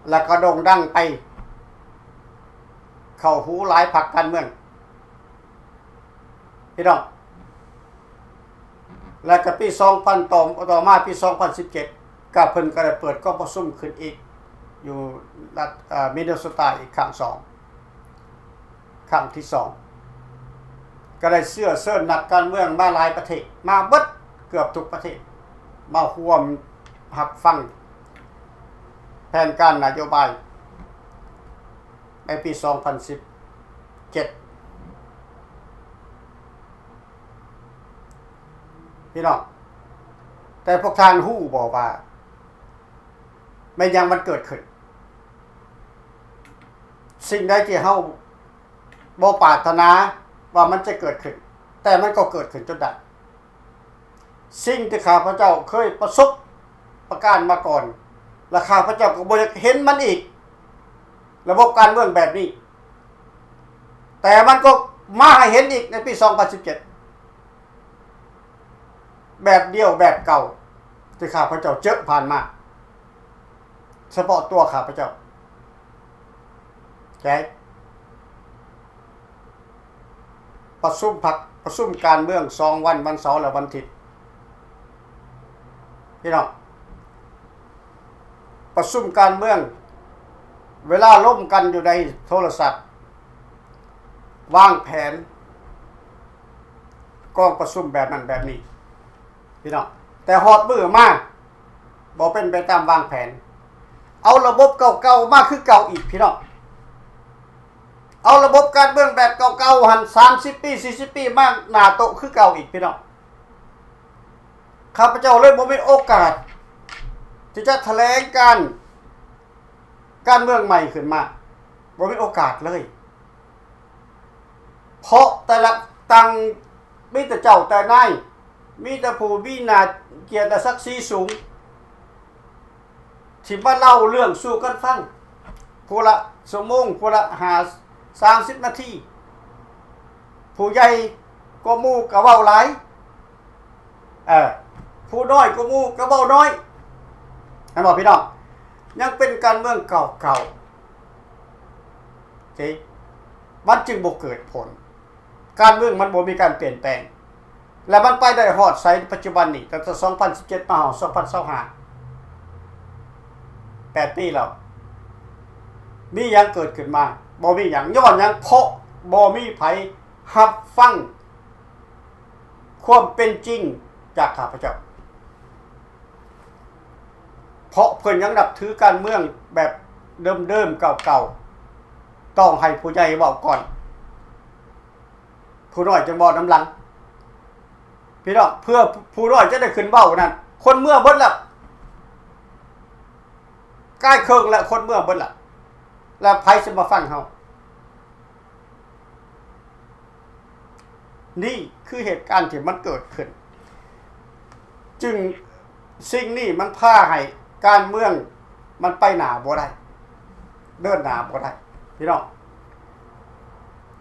ແລ້ວກໍໂດ່ງດັງໄປເຂົ້າຫູຫຼາຍພັກການເມືອງ ພີ່ນ້ອງ. ແລ້ວກໍປີສອງພັນ ຕໍ່ ຕໍ່ມາປີສອງພັນສິບເຈັດ ກໍເພິ່ນກໍໄດ້ເປີດກອງປະຊຸມຂຶ້ນອີກ ຢູ່ລັດ ເອີ ມິນເນໂຊຕາອີກຄັ້ງສອງ ຄັ້ງທີສອງ ກໍໄດ້ເຊື້ອເຊີນນັກການເມືອງມາຫຼາຍປະເທດ ມາເບິດເກືອບທຸກປະເທດ ມາຮ່ວມຮັບຟັງແຜນການນະໂຍບາຍໃນປີສອງພັນສິບເຈັດ ພີ່ນ້ອງ. ແຕ່ພວກທ່ານຮູ້ບໍ່ວ່າແມ່ນຫຍັງມັນເກີດຂຶ້ນ? ສິ່ງໃດທີ່ເຮົາບໍ່ປາດຖະໜາວ່າມັນຈະເກີດຂຶ້ນ, ແຕ່ມັນກໍເກີດຂຶ້ນຈົນໄດ້. ສິ່ງທີ່ຂ້າພະເຈົ້າເຄີຍປະສົບປະການມາກ່ອນ ແລະ ຂ້າພະເຈົ້າກໍບໍ່ຢາກເຫັນມັນອີກ, ລະບົບການເມືອງແບບນີ້, ແຕ່ມັນກໍມາໃຫ້ເຫັນອີກໃນປີສອງພັນສິບເຈັດ ແບບດຽວແບບເກົ່າທີ່ຂ້າພະເຈົ້າເຈີຜ່ານມາ ສະເພາະຕົວຂ້າພະເຈົ້າ. ໂອເຄ ປະຊຸມພັກ ປະຊຸມການເມືອງສອງວັນ ວັນເສົາ ແລະ ວັນທິດ ພີ່ນ້ອງ. ປະຊຸມການເມືອງ ເວລາລົມກັນຢູ່ໃນໂທລະສັບ ວາງແຜນກອງປະຊຸມແບບນັ້ນແບບນີ້ ພີ່ນ້ອງ, ແຕ່ຮອດມື້ມາບໍ່ເປັນໄປຕາມວາງແຜນ, ເອົາລະບົບເກົ່າໆມາຄືເກົ່າອີກ ພີ່ນ້ອງ. ເອົາລະບົບການເມືອງແບບເກົ່າໆຫັ້ນ ສາມສິບປີ ສີ່ສິບປີ ມາໜ້າໂຕະຄືເກົ່າອີກ ພີ່ນ້ອງ. ຂ້າພະເຈົ້າເລີຍບໍ່ມີໂອກາດທີ່ຈະຖະແຫຼງການ ການເມືອງໃໝ່ຂຶ້ນມາ, ບໍ່ມີໂອກາດເລີຍ. ເພາະແຕ່ລະຕັ້ງມີແຕ່ເຈົ້າແຕ່ນາຍ, ມີແຕ່ຜູ້ມີໜ້າກຽດ ແລະ ສັກສີສູງ ທີ່ມາເລົ່າເລື່ອງສູ່ກັນຟັງ ຜູ້ລະຊົ່ວໂມງ, ຜູ້ລະຫ້າ ສາມສິບນາທີ. ຜູ້ໃຫຍ່ກວ່າໝູ່ກໍເວົ້າຫຼາຍ, ເອີ ຜູ້ນ້ອຍກວ່າໝູ່ກໍເວົ້າໜ້ອຍ. ເຫັນບໍ່ ພີ່ນ້ອງ? ຍັງເປັນການເມືອງເກົ່າໆ ເອີ ມັນຈຶ່ງບໍ່ເກີດຜົນ. ການເມືອງມັນບໍ່ມີການປ່ຽນແປງ ແລະ ມັນໄປໄດ້ຮອດໃສປັດຈຸບັນນີ້? ຕັ້ງແຕ່ສອງພັນສິບເຈັດມາຮອດສອງພັນຊາວຫ້າ ແປດປີແລ້ວ ມີຫຍັງເກີດຂຶ້ນມາ? ບໍ່ມີຫຍັງ. ຍ້ອນຫຍັງ? ເພາະບໍ່ມີໃຜຮັບຟັງຄວາມເປັນຈິງຈາກຂ້າພະເຈົ້າ. ເພາະເພິ່ນຍັງນັບຖືການເມືອງແບບເດີມໆ ເກົ່າໆ, ຕ້ອງໃຫ້ຜູ້ໃຫຍ່ເວົ້າກ່ອນ, ຜູ້ນ້ອຍຈຶ່ງເວົ້ານຳຫຼັງ. ພີ່ນ້ອງ, ເພື່ອຜູ້ນ້ອຍຈະໄດ້ຂຶ້ນເວົ້ານັ້ນ, ຄົນເມືອເບິດແລ້ວ, ກາຍເຄິ່ງແລ້ວ, ຄົນເມືອເບິດແລ້ວ, ແລ້ວໃຜຊິມາຟັງເຮົາ? ນີ້ຄືເຫດການທີ່ມັນເກີດຂຶ້ນ ຈຶ່ງ ສິ່ງນີ້ມັນພາໃຫ້ການເມືອງມັນໄປໜ້າບໍ່ໄດ້ ເດີນໜ້າບໍ່ໄດ້ ພີ່ນ້ອງ.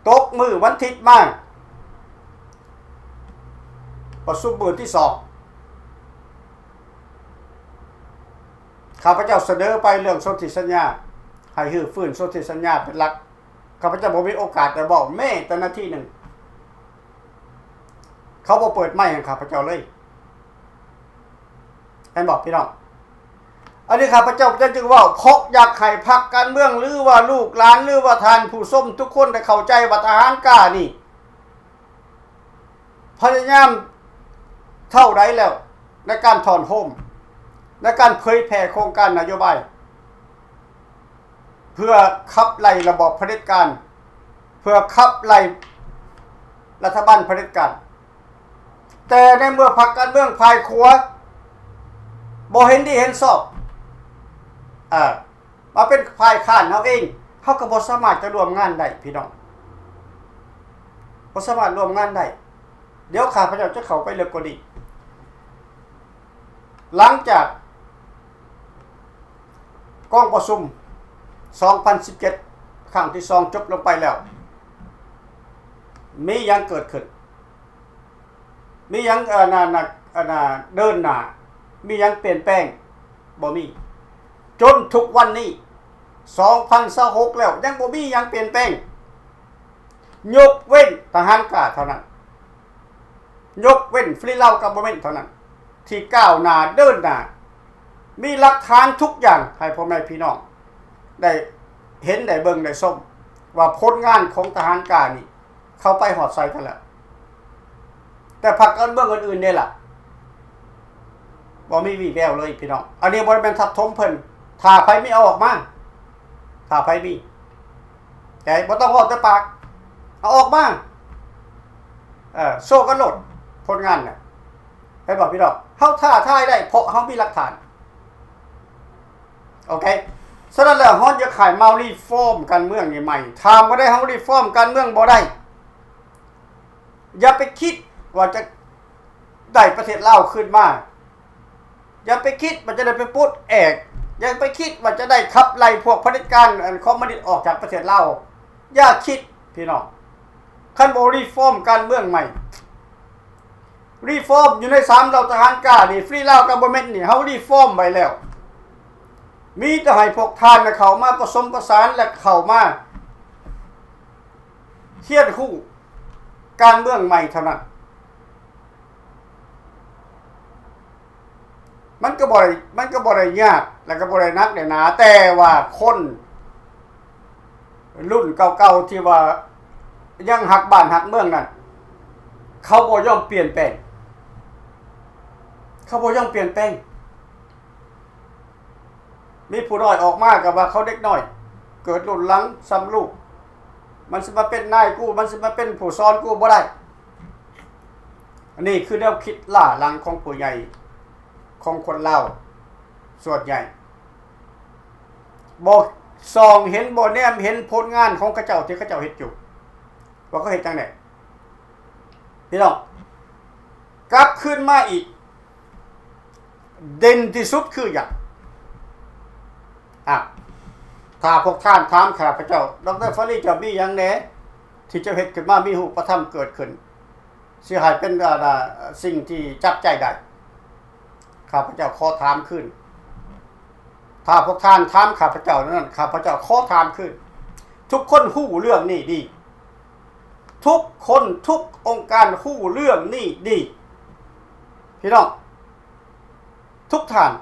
ຕົກມື້ວັນທິດມາ ປະຊຸມມື້ທີສອງ ຂ້າພະເຈົ້າສະເໜີໄປເລື່ອງສົນທິສັນຍາ ໃຫ້ຮື້ຟື້ນສົນທິສັນຍາເປັນຫຼັກ. ຂ້າພະເຈົ້າບໍ່ມີໂອກາດໄດ້ເວົ້າແມ້ແຕ່ນາທີໜຶ່ງ. ເຂົາບໍ່ເປີດໄມໃຫ້ຂ້າພະເຈົ້າເລີຍ. ແມ່ນບໍ່ພີ່ນ້ອງ? ອັນນີ້ຂ້າພະເຈົ້າຈຶ່ງເວົ້າ ເພາະຢາກໃຫ້ພັກການເມືອງ ຫຼືວ່າລູກຫຼານ ຫຼືວ່າທ່ານຜູ້ຊົມທຸກຄົນໄດ້ເຂົ້າໃຈວ່າທະຫານກ້ານີ້ ພະຍາຍາມເທົ່າໃດແລ້ວ ໃນການຖອນໂຮມ ໃນການເຜີຍແຜ່ໂຄງການນະໂຍບາຍ ເພື່ອຂັບໄລ່ລະບອບຜະເດັດການ ເພື່ອຂັບໄລ່ລັດຖະບານຜະເດັດການ. ແຕ່ໃນເມື່ອພັກການເມືອງຝ່າຍຂວາບໍ່ເຫັນດີເຫັນຊອບ ເອີ ມາເປັນຝ່າຍຄ້ານເຮົາເອງ ເຮົາກໍບໍ່ສາມາດຈະຮ່ວມງານໄດ້ພີ່ນ້ອງ ບໍ່ສາມາດຮ່ວມງານໄດ້. ດຽວຂ້າພະເຈົ້າຈະເຂົ້າໄປເລິກກວ່ານີ້. ຫຼັງຈາກກອງປະຊຸມສອງພັນສິບເຈັດ ຄັ້ງທີສອງຈົບລົງໄປແລ້ວ ມີຫຍັງເກີດຂຶ້ນ? ມີຫຍັງ ອັນນ່າ ອັນນ່າ ເດີນໜ້າ? ມີຫຍັງປ່ຽນແປງ? ບໍ່ມີ. ຈົນທຸກວັນນີ້ ສອງພັນຊາວຫົກແລ້ວ ຍັງບໍ່ມີຫຍັງປ່ຽນແປງ ຍົກເວັ້ນທະຫານກ້າເທົ່ານັ້ນ ຍົກເວັ້ນ Free Lao Government ເທົ່ານັ້ນ ທີ່ກ້າວໜ້າເດີນໜ້າ ມີຫຼັກຖານທຸກຢ່າງໃຫ້ພໍ່ແມ່ພີ່ນ້ອງໄດ້ເຫັນ ໄດ້ເບິ່ງ ໄດ້ຊົມ ວ່າຜົນງານຂອງທະຫານກ້ານີ້ ເຂົາໄປຮອດໃສກັນແລ້ວ. ແຕ່ພັກການເມືອງອື່ນໆເດລະ? ບໍ່ມີວີ່ແວວເລີຍພີ່ນ້ອງ. ອັນນີ້ບໍ່ໄດ້ແມ່ນທັບຖົມເພິ່ນ. ຖ້າໃຜມີເອົາອອກມາ. ຖ້າໃຜມີ. ແຕ່ບໍ່ຕ້ອງເວົ້າແຕ່ປາກ. ເອົາອອກມາ. ເອີ ໂຊກັນໂລດ ຜົນງານນະ. ເຫັນບໍ່ພີ່ນ້ອງ? ເຮົາທ້າທາຍໄດ້ ເພາະເຮົາມີຫຼັກຖານ. ໂອເຄ. ສະນັ້ນແລ້ວ ເຮົາຢາກໃຫ້ມາຣີຟອມການເມືອງນີ້ໃໝ່. ຖ້າບໍ່ໄດ້ ເຮົາຣີຟອມການເມືອງບໍ່ໄດ້. ຢ່າໄປຄິດວ່າຈະໄດ້ປະເທດລາວຄືນມາ. ຢ່າໄປຄິດວ່າຈະໄດ້ໄປປົດແອກ. ຢ່າໄປຄິດວ່າຈະໄດ້ຂັບໄລ່ພວກຜະເດັດການ ອັນ ຄອມມູນິດອອກຈາກປະເທດລາວ. ຢ່າຄິດພີ່ນ້ອງ. ຄັນບໍ່ຣີຟອມການເມືອງໃໝ່, ຣີຟອມຢູ່ໃນສາມເຫຼົ່າທະຫານກ້ານີ້, Free Lao Government ນີ້ ເຮົາຣີຟອມໄວ້ແລ້ວ. ມີແຕ່ໃຫ້ພວກທ່ານນະເຂົ້າມາປະສົມປະສານ ແລະ ເຂົ້າມາຮຽນຮູ້ການເມືອງໃໝ່ເທົ່ານັ້ນ. ມັນກໍບໍ່ໄດ້ ມັນກໍບໍ່ໄດ້ຍາກ ແລະ ກໍບໍ່ໄດ້ໜັກໄດ້ໜາ, ແຕ່ວ່າຄົນລຸ້ນເກົ່າໆ ທີ່ວ່າຍັງຮັກບ້ານຮັກເມືອງນັ້ນ ເຂົາບໍ່ຍອມປ່ຽນແປງ. ເຂົາບໍ່ຍອມປ່ຽນແປງ. ມີຜູ້ນ້ອຍອອກມາກໍວ່າເຂົາເດັກນ້ອຍ ເກີດລຸ້ນຫຼັງສ່ຳລູກ, ມັນຊິມາເປັນນາຍກູ, ມັນຊິມາເປັນຜູ້ສອນກູບໍ່ໄດ້. ອັນນີ້ຄືແນວຄິດລ້າຫຼັງຂອງຜູ້ໃຫຍ່ ຂອງຄົນລາວສ່ວນໃຫຍ່ ບໍ່ສ່ອງເຫັນ ບໍ່ແນມເຫັນຜົນງານຂອງເຂົາເຈົ້າທີ່ເຂົາເຈົ້າເຮັດຢູ່ ວ່າເຂົາເຮັດຈັ່ງໃດ. ພີ່ນ້ອງ ກັບຄືນມາອີກ ເດັ່ນທີ່ສຸດຄືຫຍັງ? ອາ ຖ້າພວກທ່ານຖາມຂ້າພະເຈົ້າ, ດອກເຕີ ຟາຣີ ເຈົ້າມີຫຍັງແດ່ທີ່ເຈົ້າເຮັດຂຶ້ນມາ ມີຮູບປະທຳເກີດຂຶ້ນ ຊິໃຫ້ເປັນ ອາ ສິ່ງທີ່ຈັບໃຈໄດ້? ຂ້າພະເຈົ້າຂໍຖາມຄືນ. ຖ້າພວກທ່ານຖາມຂ້າພະເຈົ້ານັ້ນ, ຂ້າພະເຈົ້າຂໍຖາມຄືນ. ທຸກຄົນຮູ້ເລື່ອງນີ້ດີ. ທຸກຄົນ, ທຸກອົງການຮູ້ເລື່ອງນີ້ດີ. ພີ່ນ້ອງ, ທຸກທ່ານ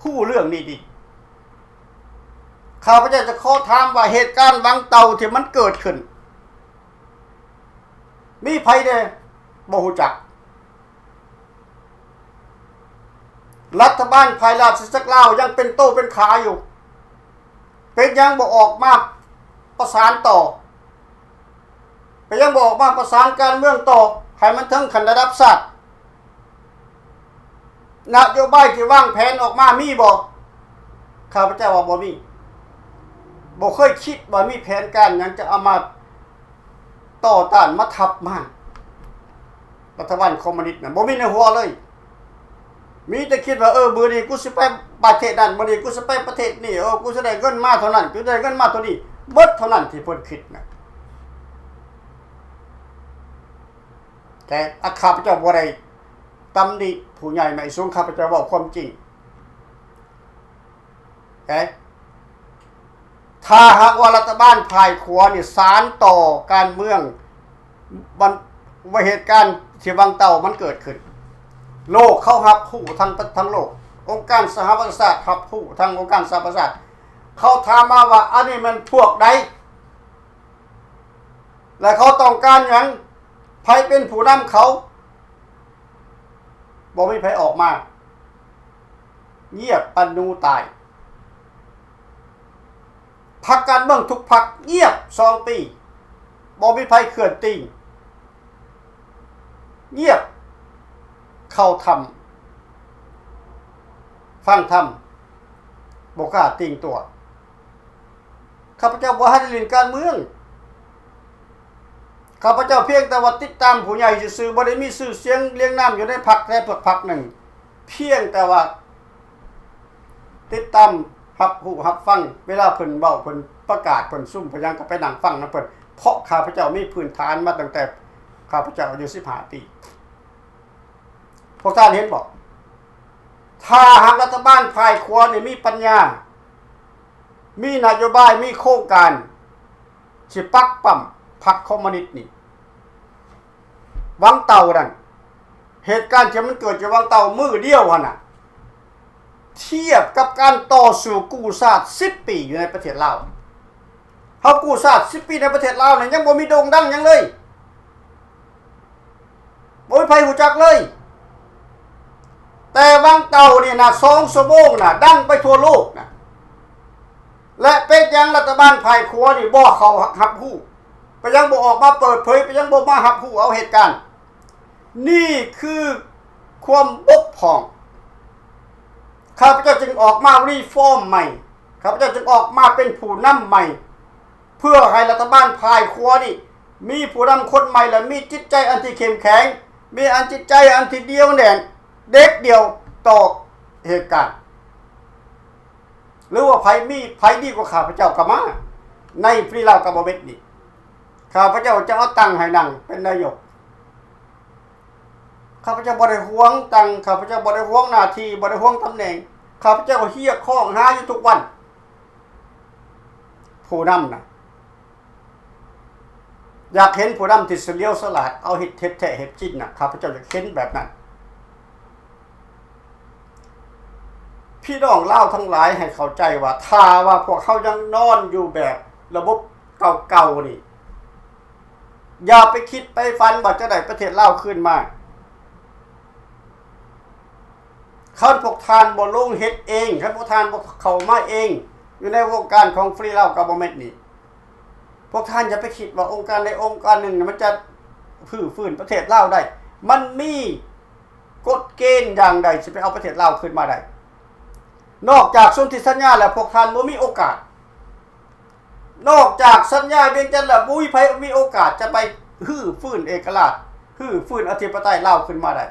ຮູ້ເລື່ອງນີ້ດີ. ຂ້າພະເຈົ້າຈະຂໍຖາມວ່າ ເຫດການວັງເຕົ່າທີ່ມັນເກີດຂຶ້ນ ມີໃຜແດ່ບໍ່ຮູ້ຈັກ? ລັດຖະບານຝ່າຍລາຊະອານາຈັກລາວຍັງເປັນໂຕເປັນຂາຢູ່. ເປັນຫຍັງບໍ່ອອກມາປະສານຕໍ່? ເປັນຫຍັງບໍ່ອອກມາປະສານການເມືອງຕໍ່ ໃຫ້ມັນເຖິງຂັ້ນລະດັບຊາດ? ນະໂຍບາຍທີ່ວາງແຜນອອກມາມີບໍ່? ຂ້າພະເຈົ້າວ່າບໍ່ມີ. ບໍ່ເຄີຍຄິດວ່າມີແຜນການຫຍັງຈະເອົາມາຕໍ່ຕ້ານ ມາທັບມ້າງ. ລັດຖະບານຄອມມູນິດນັ້ນ ບໍ່ມີໃນຫົວເລີຍ. ມີແຕ່ຄິດວ່າ ເອີ ມື້ນີ້ກູຊິໄປປະເທດນັ້ນ, ມື້ນີ້ກູຊິໄປປະເທດນີ້, ເອີ ກູຊິໄດ້ເງິນມາເທົ່ານັ້ນ, ກູໄດ້ເງິນມາເທົ່ານີ້, ເບິດເທົ່ານັ້ນທີ່ເພິ່ນຄິດນະ. ແຕ່ ອາ ຂ້າພະເຈົ້າບໍ່ໄດ້ຕຳໜິຜູ້ໃຫຍ່ໄມ້ສູງ, ຂ້າພະເຈົ້າເວົ້າຄວາມຈິງ. ເອີ ຖ້າຫາກວ່າລັດຖະບານຝ່າຍຂວານີ້ສານຕໍ່ການເມືອງ ບັນ ວ່າເຫດການທີ່ວັງເຕົາມັນເກີດຂຶ້ນ, ໂລກເຂົາຮັບຮູ້ທັງ ທັງໂລກ, ອົງການສະຫະປະຊາຊາດຮັບຮູ້, ທັງອົງການສະຫະປະຊາຊາດ ເຂົາຖາມມາວ່າ ອັນນີ້ແມ່ນພວກໃດ ແລະ ເຂົາຕ້ອງການຫຍັງ? ໃຜເປັນຜູ້ນຳເຂົາ? ບໍ່ມີໃຜອອກມາ, ງຽບປານໜູຕາຍ. ພັກການເມືອງທຸກພັກງຽບສອງປີ, ບໍ່ມີໃຜເຄື່ອນຕີນ, ງຽບເຂົ້າຖ້ຳ ຟັງທຳ, ບໍ່ກ້າຕີງຕົວ. ຂ້າພະເຈົ້າບໍ່ທັນໄດ້ຫຼິ້ນການເມືອງ. ຂ້າພະເຈົ້າພຽງແຕ່ວ່າຕິດຕາມຜູ້ໃຫຍ່ຊື່ໆ, ບໍ່ໄດ້ມີຊື່ສຽງລຽງນາມຢູ່ໃນພັກໃດພັກໜຶ່ງ. ພຽງແຕ່ວ່າຕິດຕາມ ຮັບຮູ້ຮັບຟັງ, ເວລາເພິ່ນເວົ້າ, ເພິ່ນປະກາດ, ເພິ່ນຊຸມ, ເພິ່ນຫຍັງ, ກໍໄປນັ່ງຟັງນຳເພິ່ນ, ເພາະຂ້າພະເຈົ້າມີພື້ນຖານມາຕັ້ງແຕ່ຂ້າພະເຈົ້າອາຍຸສິບຫ້າປີ. ພວກທ່ານເຫັນບໍ່? ຖ້າຫາກລັດຖະບານຝ່າຍຂວານີ້ມີປັນຍາ, ມີນະໂຍບາຍ, ມີໂຄງການ ຊິປັກປ້ຳພັກຄອມມູນິດນີ້, ວັງເຕົ່ານັ້ນ, ເຫດການທີ່ມັນເກີດຢູ່ວັງເຕົ່າມື້ດຽວຫັ້ນນະ, ທຽບກັບການຕໍ່ສູ້ກູ້ຊາດສິບປີຢູ່ໃນປະເທດລາວ. ເຮົາກູ້ຊາດສິບປີໃນປະເທດລາວນີ້ ຍັງບໍ່ມີໂດ່ງດັງຫຍັງເລີຍ. ບໍ່ມີໃຜຮູ້ຈັກເລີຍ. ແຕ່ວັງເຕົ່ານີ້ນະ ສອງຊົ່ວໂມງນະ ດັງໄປທົ່ວໂລກນະ. ແລະ ເປັນຫຍັງລັດຖະບານຝ່າຍຂວານີ້ບໍ່ເຂົ້າຮັບຮູ້? ເປັນຫຍັງບໍ່ອອກມາເປີດເຜີຍ? ເປັນຫຍັງບໍ່ມາຮັບຮູ້ເອົາເຫດການ? ນີ້ຄືຄວາມບົກຜ່ອງ. ຂ້າພະເຈົ້າຈຶ່ງອອກມາຣີຟອມໃໝ່. ຂ້າພະເຈົ້າຈຶ່ງອອກມາເປັນຜູ້ນຳໃໝ່. ເພື່ອໃຫ້ລັດຖະບານຝ່າຍຂວານີ້ມີຜູ້ນຳຄົນໃໝ່ ແລະ ມີຈິດໃຈອັນທີ່ເຂັ້ມແຂງ, ມີອັນຈິດໃຈອັນທີ່ໜຽວແໜ້ນ, ເດັດດ່ຽວຕໍ່ເຫດການ. ຫຼືວ່າໃຜມີ, ໃຜດີກວ່າຂ້າພະເຈົ້າກໍມາໃນ Free Lao Government ນີ້. ຂ້າພະເຈົ້າຈະເອົາຕັ້ງໃຫ້ນັ່ງເປັນນາຍົກ. ຂ້າພະເຈົ້າບໍ່ໄດ້ຫວງຕັ້ງ, ຂ້າພະເຈົ້າບໍ່ໄດ້ຫວງໜ້າທີ່, ບໍ່ໄດ້ຫວງຕຳແໜ່ງ. ຂ້າພະເຈົ້າຮຽກຮ້ອງຫາຢູ່ທຸກວັນ. ຜູ້ນຳນະ ຢາກເຫັນຜູ້ນຳທີ່ສະຫຼຽວສະຫຼາດ, ເອົາເຮັດ, ເຮັດແທ້ເຮັດຈິງນະ, ຂ້າພະເຈົ້າຢາກເຫັນແບບນັ້ນ. ພີ່ນ້ອງລາວທັງຫຼາຍໃຫ້ເຂົ້າໃຈວ່າ ຖ້າວ່າພວກເຮົາຍັງນອນຢູ່ແບບລະບົບເກົ່າໆນີ້, ຢ່າໄປຄິດໄປຝັນວ່າຈະໄດ້ປະເທດລາວຄືນມາ. ຄັນພວກທ່ານບໍ່ລົງເຮັດເອງ, ຄັນພວກທ່ານບໍ່ເຂົ້າມາເອງ ຢູ່ໃນວົງການຂອງ Free Lao Government ນີ້, ພວກທ່ານຢ່າໄປຄິດວ່າອົງການໃດອົງການໜຶ່ງມັນຈະຮື້ຟື້ນປະເທດລາວໄດ້. ມັນມີກົດເກນຢ່າງໃດຊິໄປເອົາປະເທດລາວຄືນມາໄດ້? ນອກຈາກສົນທິສັນຍາແລ້ວ ພວກທ່ານບໍ່ມີໂອກາດ. ນອກຈາກສັນຍາວຽງຈັນແລ້ວ ບໍ່ມີໃຜມີໂອກາດຈະໄປຮື້ຟື້ນເອກະລາດ, ຮື້ຟື້ນອະທິປະໄຕລາວຂຶ້ນມາໄດ້.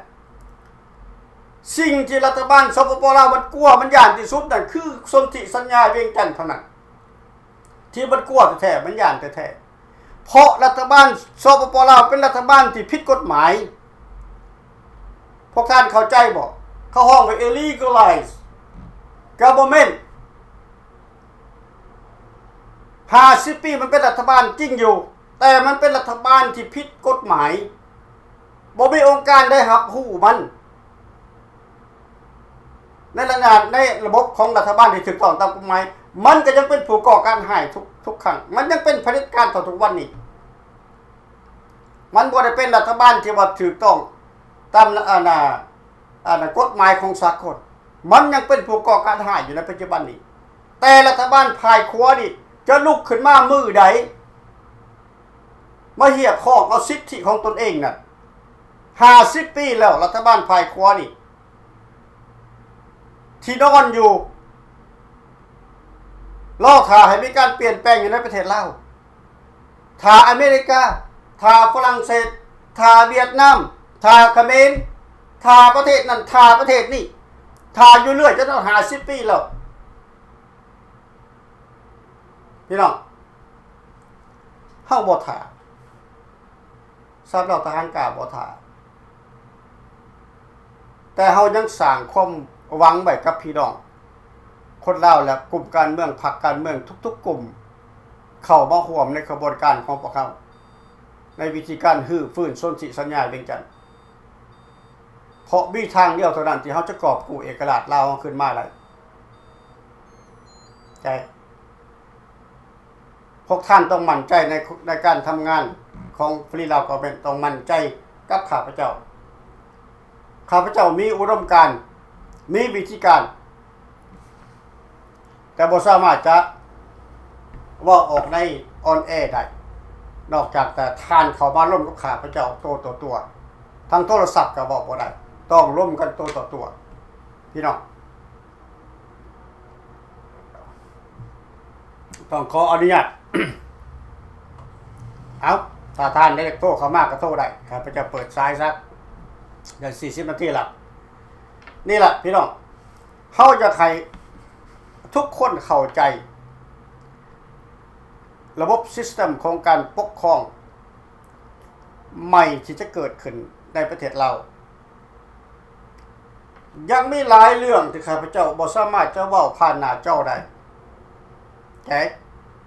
ສິ່ງທີ່ລັດຖະບານ ສປປ ລາວ ມັນກົວ, ມັນຢ້ານທີ່ສຸດນັ້ນ ຄືສົນທິສັນຍາວຽງຈັນເທົ່ານັ້ນ ທີ່ມັນກົວແທ້ໆ, ມັນຢ້ານແທ້ໆ. ເພາະລັດຖະບານ ສປປ ລາວ ເປັນລັດຖະບານທີ່ຜິດກົດໝາຍ. ພວກທ່ານເຂົ້າໃຈບໍ່? ເຂົາຮ້ອງວ່າ illegalized government. ຫ້າສິບປີມັນເປັນລັດຖະບານຈິງຢູ່, ແຕ່ມັນເປັນລັດຖະບານທີ່ຜິດກົດໝາຍ. ບໍ່ມີອົງການໃດຮັບຮູ້ມັນ. ໃນລະນະ ໃນລະບົບຂອງລັດຖະບານທີ່ຖືກຕ້ອງຕາມກົດໝາຍ, ມັນກໍຍັງເປັນຜູ້ກໍ່ການຮ້າຍທຸກ, ທຸກຄັ້ງ. ມັນຍັງເປັນຜະເດັດການເທົ່າທຸກວັນນີ້. ມັນບໍ່ໄດ້ເປັນລັດຖະບານທີ່ວ່າຖືກຕ້ອງຕາມ ອັນນ່າ ອັນນ່າ ກົດໝາຍຂອງສາກົນ. ມັນຍັງເປັນຜູ້ກໍ່ການຮ້າຍຢູ່ໃນປັດຈຸບັນນີ້. ແຕ່ລັດຖະບານຝ່າຍຂວານີ້ຈະລຸກຂຶ້ນມາມື້ໃດ ມາຮຽກຮ້ອງເອົາສິດທິຂອງຕົນເອງນັ້ນ. ຫ້າສິບປີແລ້ວ ລັດຖະບານຝ່າຍຂວານີ້ ທີ່ນອນຢູ່ ລໍຖ້າໃຫ້ມີການປ່ຽນແປງຢູ່ໃນປະເທດລາວ. ຖ້າອາເມລິກາ, ຖ້າຝຣັ່ງເສດ, ຖ້າຫວຽດນາມ, ຖ້າຂະເໝນ ຖ້າປະເທດນັ້ນ ຖ້າປະເທດນີ້ ຖ້າຢູ່ເລື້ອຍ ຈະຕ້ອງຫ້າສິບປີແລ້ວ ພີ່ນ້ອງ. ເຮົາບໍ່ຖ້າ ຊາວເຜົ່າທະຫານກ້າບໍ່ຖ້າ ແຕ່ເຮົາຍັງສ້າງຄວາມຫວັງໄວ້ກັບພີ່ນ້ອງຄົນລາວ ແລະ ກຸ່ມການເມືອງ ພັກການເມືອງທຸກໆກຸ່ມ ເຂົ້າມາຮ່ວມໃນຂະບວນການຂອງພວກເຮົາ ໃນວິທີການຮື້ຟື້ນສົນທິສັນຍາວຽງຈັນ ເພາະມີທາງດຽວເທົ່ານັ້ນທີ່ເຮົາຈະກອບກູ້ເອກະລາດລາວເຮົາຄືນມາໄດ້. ແຕ່ ພວກທ່ານຕ້ອງໝັ້ນໃຈໃນ ໃນການທຳງານຂອງ Free Lao Government ຕ້ອງໝັ້ນໃຈກັບຂ້າພະເຈົ້າ. ຂ້າພະເຈົ້າມີອຸດົມການ ມີວິທີການ ແຕ່ບໍ່ສາມາດຈະເວົ້າອອກໃນ on air ໄດ້ ນອກຈາກແຕ່ທ່ານເຂົ້າມາລົມກັບຂ້າພະເຈົ້າໂຕຕໍ່ຕົວ ທາງໂທລະສັບກໍເວົ້າບໍ່ໄດ້ ຕ້ອງລົມກັນໂຕຕໍ່ຕົວ ພີ່ນ້ອງ. ຕ້ອງຂໍອະນຸຍາດ. ເອົາ ຖ້າທ່ານໄດ້ໂທເຂົ້າມາກໍໂທໄດ້ ຂ້າພະເຈົ້າເປີດສາຍຊະ ໄດ້ສີ່ສິບນາທີລະ. ນີ້ລະພີ່ນ້ອງ ເຮົາຢາກໃຫ້ທຸກຄົນເຂົ້າໃຈລະບົບ system ຂອງການປົກຄອງໃໝ່ທີ່ຈະເກີດຂຶ້ນໃນປະເທດລາວ. ຍັງມີຫຼາຍເລື່ອງທີ່ຂ້າພະເຈົ້າບໍ່ສາມາດຈະເວົ້າຜ່ານໜ້າຈໍໄດ້ ແຕ່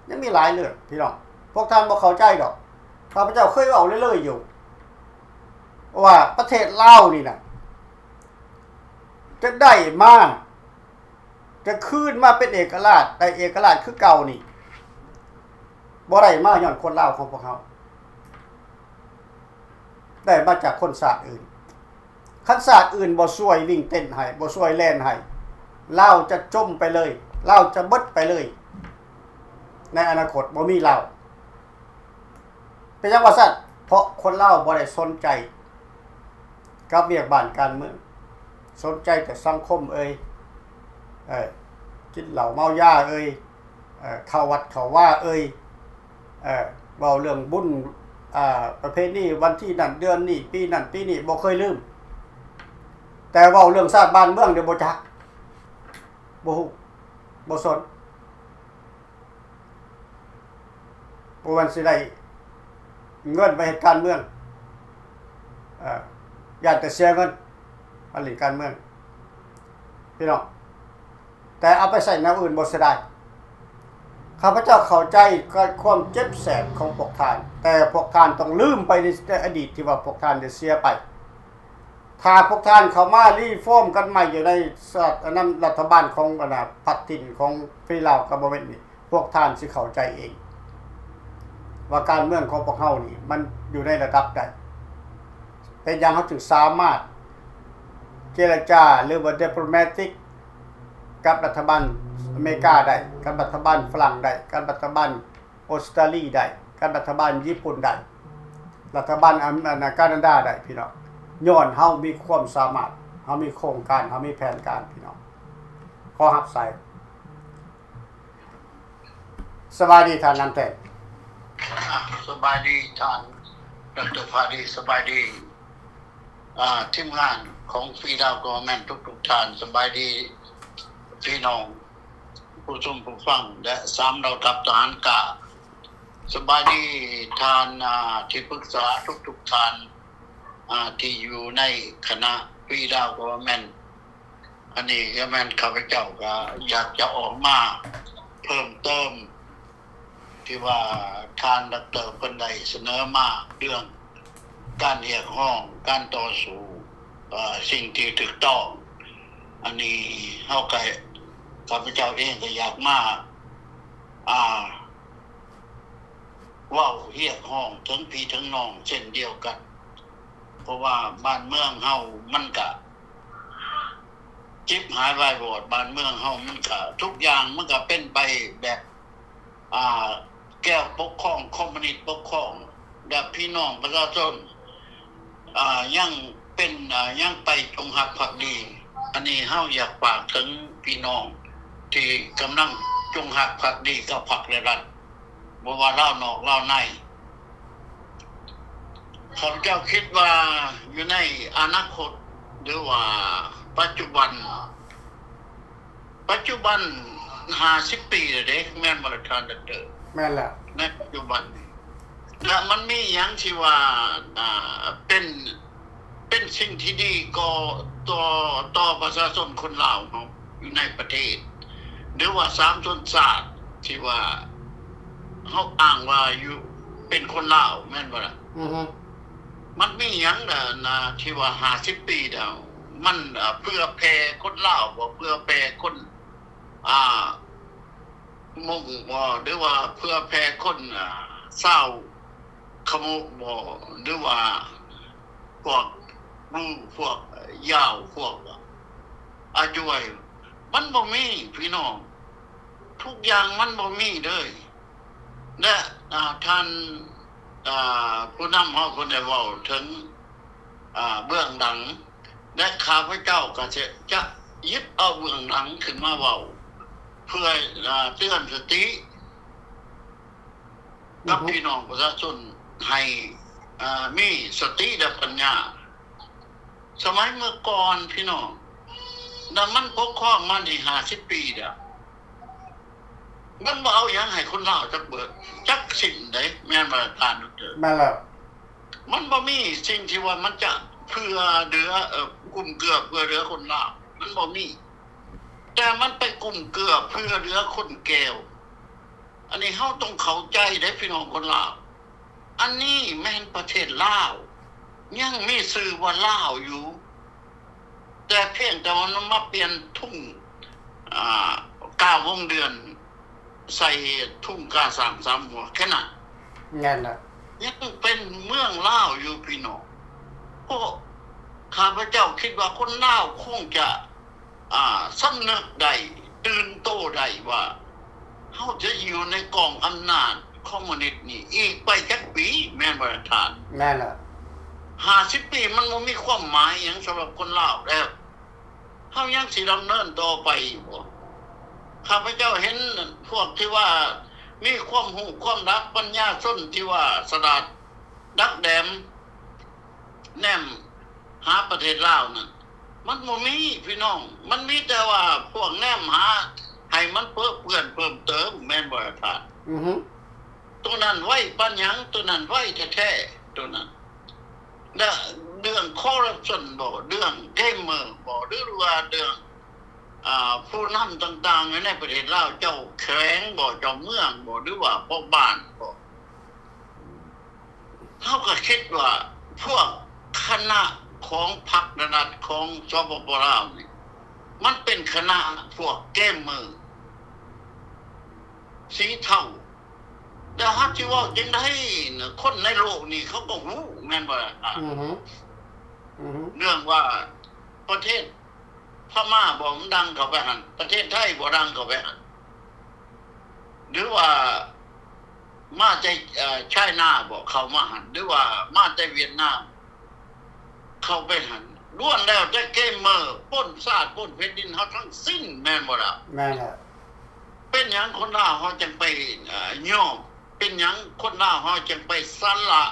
ຍັງມີຫຼາຍເລື່ອງພີ່ນ້ອງ ພວກທ່ານບໍ່ເຂົ້າໃຈດອກ. ຂ້າພະເຈົ້າເຄີຍເວົ້າເລີຍໆຢູ່ວ່າປະເທດລາວນີ້ນະ ຈະໄດ້ມາ ຈະຄືນມາເປັນເອກະລາດ ໄດ້ເອກະລາດຄືເກົ່ານີ້ ບໍ່ໄດ້ມາຍ້ອນຄົນລາວຂອງພວກເຮົາ ໄດ້ມາຈາກຄົນຊາດອື່ນ. ຄັນຊາດອື່ນບໍ່ຊ່ວຍວິ່ງເຕັ້ນໃຫ້ ບໍ່ຊ່ວຍແລ່ນໃຫ້ ລາວຈະຈົມໄປເລີຍ ລາວຈະເບິດໄປເລີຍ ໃນອະນາຄົດບໍ່ມີລາວ. ເປັນຫຍັງວ່າຊັ້ນ? ເພາະຄົນລາວບໍ່ໄດ້ສົນໃຈກັບວຽກບ້ານການເມືອງ ສົນໃຈແຕ່ສັງຄົມເອີຍ ເອີ ກິນເຫຼົ້າເມົາຢາເອີຍ ເອີ ເຂົ້າວັດເຂົ້າວາເອີຍ ເອີ ເວົ້າເລື່ອງບຸນ ອາ ປະເພນີວັນທີນັ້ນເດືອນນີ້ ປີນັ້ນປີນີ້ບໍ່ເຄີຍລືມ ແຕ່ເວົ້າເລື່ອງຊາດບ້ານເມືອງນີ້ບໍ່ຈັກ ບໍ່ຮູ້ ບໍ່ສົນ. ບໍ່ແມ່ນຊິໄດ້ເງິນໄປເຮັດການເມືອງ ເອີ ຢ້ານແຕ່ເສຍເງິນມາຫຼິ້ນການເມືອງ ພີ່ນ້ອງ ແຕ່ເອົາໄປໃຊ້ແນວອື່ນບໍ່ເສຍດາຍ. ຂ້າພະເຈົ້າເຂົ້າໃຈກັບຄວາມເຈັບແສບຂອງພວກທ່ານ ແຕ່ພວກທ່ານຕ້ອງລືມໄປໃນອະດີດທີ່ວ່າພວກທ່ານໄດ້ເສຍໄປ. ຖ້າພວກທ່ານເຂົ້າມາຣີຟອມກັນໃໝ່ຢູ່ໃນສະ ອັນນັ້ນ ລັດຖະບານຂອງ ອັນນະ ພັດຖິ່ນຂອງ Free Lao Government ນີ້ ພວກທ່ານຊິເຂົ້າໃຈເອງ ວ່າການເມືອງຂອງພວກເຮົານີ້ມັນຢູ່ໃນລະດັບໃດ. ເປັນຫຍັງເຮົາຈຶ່ງສາມາດເຈລະຈາ ຫຼືວ່າ diplomatic ກັບລັດຖະບານອາເມລິກາໄດ້ ກັບລັດຖະບານຝຣັ່ງໄດ້ ກັບລັດຖະບານ ອົດສະຕາລີໄດ້ ກັບລັດຖະບານຍີ່ປຸ່ນໄດ້ ລັດຖະບານອາ ອັນນະ ການາດາໄດ້ ພີ່ນ້ອງ ຍ້ອນເຮົາມີຄວາມສາມາດ ເຮົາມີໂຄງການ ເຮົາມີແຜນການ ພີ່ນ້ອງ. ຂໍຮັບສາຍ. ສະບາຍດີທ່ານນຳແພດ. ສະບາຍດີທ່ານ ດຣ ພາດີ ສະບາຍດີ ອາ ທີມງານຂອງ Free Lao Government ທຸກໆທ່ານ ສະບາຍດີພີ່ນ້ອງ ຜູ້ຊົມຜູ້ຟັງ ແລະ ສາມເຫຼົ່າທັບທະຫານກ້າ. ສະບາຍດີທ່ານ ອາ ທີ່ປຶກສາທຸກໆທ່ານ ອາ ທີ່ຢູ່ໃນຄະນະ Free Lao Government. ອັນນີ້ກໍແມ່ນຂ້າພະເຈົ້າກໍຢາກຈະອອກມາເພີ່ມເຕີມ ທີ່ວ່າທ່ານດຣ ເພິ່ນໄດ້ສະເໜີມາເລື່ອງການຮຽກຮ້ອງ ການຕໍ່ສູ້ ເອີ ສິ່ງທີ່ຖືກຕ້ອງ. ອັນນີ້ເຮົາກໍ ຂ້າພະເຈົ້າເອງກໍຢາກມາ ອາ ເວົ້າຮຽກຮ້ອງເຖິງພີ່ເຖິງນ້ອງເຊັ່ນດຽວກັນ ເພາະວ່າບ້ານເມືອງເຮົາມັນກະຈິບຫາຍວາຍວອດ, ບ້ານເມືອງເຮົາມັນກະ ທຸກຢ່າງມັນກະເປັນໄປແບບ ອ່າ ແກ້ວປົກຄອງ, ຄອມມູນິດປົກຄອງ ແລະ ພີ່ນ້ອງປະຊາຊົນ ອ່າ ຍັງເປັນ ອ່າ ຍັງໄປຈົງຮັກພັກດີ. ອັນນີ້ເຮົາຢາກຝາກເຖິງພີ່ນ້ອງທີ່ກຳລັງຈົງຮັກພັກດີກັບພັກ ແລະ ລັດ ບໍ່ວ່າລາວນອກລາວໃນ. ຂ້າພະເຈົ້າຄິດວ່າຢູ່ໃນອະນາຄົດ ຫຼືວ່າປັດຈຸບັນ ປັດຈຸບັນຫ້າສິບປີແລ້ວເດ້ ແມ່ນບໍ່ລະທ່ານດອກເຕີ? ແມ່ນແລ້ວ ໃນປັດຈຸບັນນີ້ ແລະມັນມີຫຍັງທີ່ວ່າ ອ່າ ເປັນ ເປັນສິ່ງທີ່ດີກໍຕໍ່ ຕໍ່ປະຊາຊົນຄົນລາວເຮົາຢູ່ໃນປະເທດ ຫຼືວ່າສາມຊົນຊາດທີ່ວ່າເຮົາອ້າງວ່າຢູ່ ເປັນຄົນລາວ ແມ່ນບໍ່ລະ? ອືຮຶ ມັນມີຫຍັງລະນະ ທີ່ວ່າຫ້າສິບປີແລ້ວ ມັນ ເອີ ເພື່ອແຜ່ຄົນລາວບໍ່? ເພື່ອແຜ່ຄົນ ອ່າ ມົ້ງບໍ່ ຫຼືວ່າເພື່ອແຜ່ຄົນ ອ່າ ຊາວຂະໂມະບໍ່ ຫຼືວ່າພວກລູ ພວກຢາວ ພວກອາຈວຍ ມັນບໍ່ມີພີ່ນ້ອງ ທຸກຢ່າງມັນບໍ່ມີເລີຍ. ແລະ ອ່າ ທ່ານ ອ່າ ຜູ້ນຳເຮົາເພິ່ນໄດ້ເວົ້າເຖິງ ອ່າ ເບື້ອງຫຼັງ ແລະ ຂ້າພະເຈົ້າກໍຈະ ຈະຢິບເອົາເບື້ອງຫຼັງຂຶ້ນມາເວົ້າ ເພື່ອ ອ່າ ເຕືອນສະຕິກັບ ອືຮຶ ພີ່ນ້ອງປະຊາຊົນໃຫ້ ອ່າ ມີສະຕິ ແລະ ປັນຍາ. ສະໄໝເມື່ອກ່ອນພີ່ນ້ອງ ນຳມັນປົກຄອງມານີ້ຫ້າສິບປີແລ້ວ ມັນບໍ່ເອົາຫຍັງໃຫ້ຄົນລາວຈັກເບີດ ຈັກສິ້ນເດ້ ແມ່ນບໍ່ທ່ານດອກເຕີ? ແມ່ນແລ້ວ ມັນບໍ່ມີສິ່ງທີ່ວ່າມັນຈະເພື່ອເຫຼືອ ເອີ ກຸ້ມເກື້ອເພື່ອເຫຼືອຄົນລາວ ມັນບໍ່ມີ ແຕ່ມັນໄປກຸ້ມເກື້ອເພື່ອເຫຼືອຄົນແກວ. ອັນນີ້ເຮົາຕ້ອງເຂົ້າໃຈເດ້ພີ່ນ້ອງຄົນລາວ ອັນນີ້ແມ່ນປະເທດລາວ ຍັງມີຊື່ວ່າລາວຢູ່ ແຕ່ພຽງແຕ່ວ່າມັນມາປ່ຽນທຸງ ອ່າ ກາວົງເດືອນ ໃສ່ທຸງກາຊ້າງສາມຫົວແຄ່ນັ້ນ ນັ້ນລະ ຍັງເປັນເມືອງລາວຢູ່ພີ່ນ້ອງ. ພວກຂ້າພະເຈົ້າຄິດວ່າຄົນລາວຄົງຈະ ອ່າ ສຳນຶກໄດ້ ຕື່ນໂຕໄດ້ວ່າ ເຮົາຈະຢູ່ໃນກອງອຳນາດຄອມມູນິດນີ້ອີກໄປຈັກປີ ແມ່ນບໍ່ລະທ່ານ? ແມ່ນລະ ຫ້າສິບປີມັນບໍ່ມີຄວາມໝາຍຫຍັງສຳລັບຄົນລາວແລ້ວ ເຮົາຍັງຊິດຳເນີນຕໍ່ໄປຢູ່ບໍ່? ຂ້າພະເຈົ້າເຫັນພວກທີ່ວ່າມີຄວາມຮູ້ຄວາມລັກ ປັນຍາຊົນທີ່ວ່າສະຫຼາດດັກແດມ ແນມຫາປະເທດລາວນັ້ນ ມັນບໍ່ມີພີ່ນ້ອງ ມັນມີແຕ່ວ່າພວກແນມຫາໃຫ້ມັນເປິເປື້ອນເພີ່ມເຕີມ ແມ່ນບໍ່ລະທ່ານ? ອືຮຶ ໂຕນັ້ນໄວປານຫຍັງ ໂຕນັ້ນໄວແທ້ໆ ໂຕນັ້ນ ແລະເລື່ອງຄໍຣັບຊັນບໍ ເລື່ອງເກມເມີບໍ ຫຼືວ່າເລື່ອງ ອ່າ ຜູ້ນຳຕ່າງໆຢູ່ໃນປະເທດລາວ ເຈົ້າແຂວງບໍ ເຈົ້າເມືອງບໍ ຫຼືວ່າພໍ່ບ້ານບໍ ເຮົາກໍຄິດວ່າພວກຄະນະຂອງພັກລັດຂອງ ສປປ ລາວນີ້ ມັນເປັນຄະນະພວກເກມເມີ ສີເທົາ ແລ້ວເຮົາຊິເວົ້າຈັ່ງໃດນະ ຄົນໃນໂລກນີ້ເຂົາກໍຮູ້ ແມ່ນບໍ່ລະ? ອືຮຶ ອືຮຶ ເລື່ອງວ່າປະເທດພະມ້າບໍ່ ມັນດັງເຂົ້າໄປຫັ້ນ ປະເທດໄທບໍ່ດັງເຂົ້າໄປຫັ້ນ ຫຼືວ່າມາແຕ່ ເອີ ໄຊນາບໍ່ ເຂົ້າມາຫັ້ນ ຫຼືວ່າມາແຕ່ຫວຽດນາມ ເຂົ້າໄປຫັ້ນ ລ້ວນແລ້ວແຕ່ເກມເມີ ປຸ້ນຊາດປຸ້ນແຜ່ນດິນເຮົາທັງສິ້ນ ແມ່ນບໍ່ລະ? ແມ່ນແລ້ວ ເປັນຫຍັງຄົນລາວເຮົາຈັ່ງໄປ ເອີ ຍອມ ເປັນຫຍັງຄົນລາວເຮົາຈຶ່ງໄປສະຫຼະ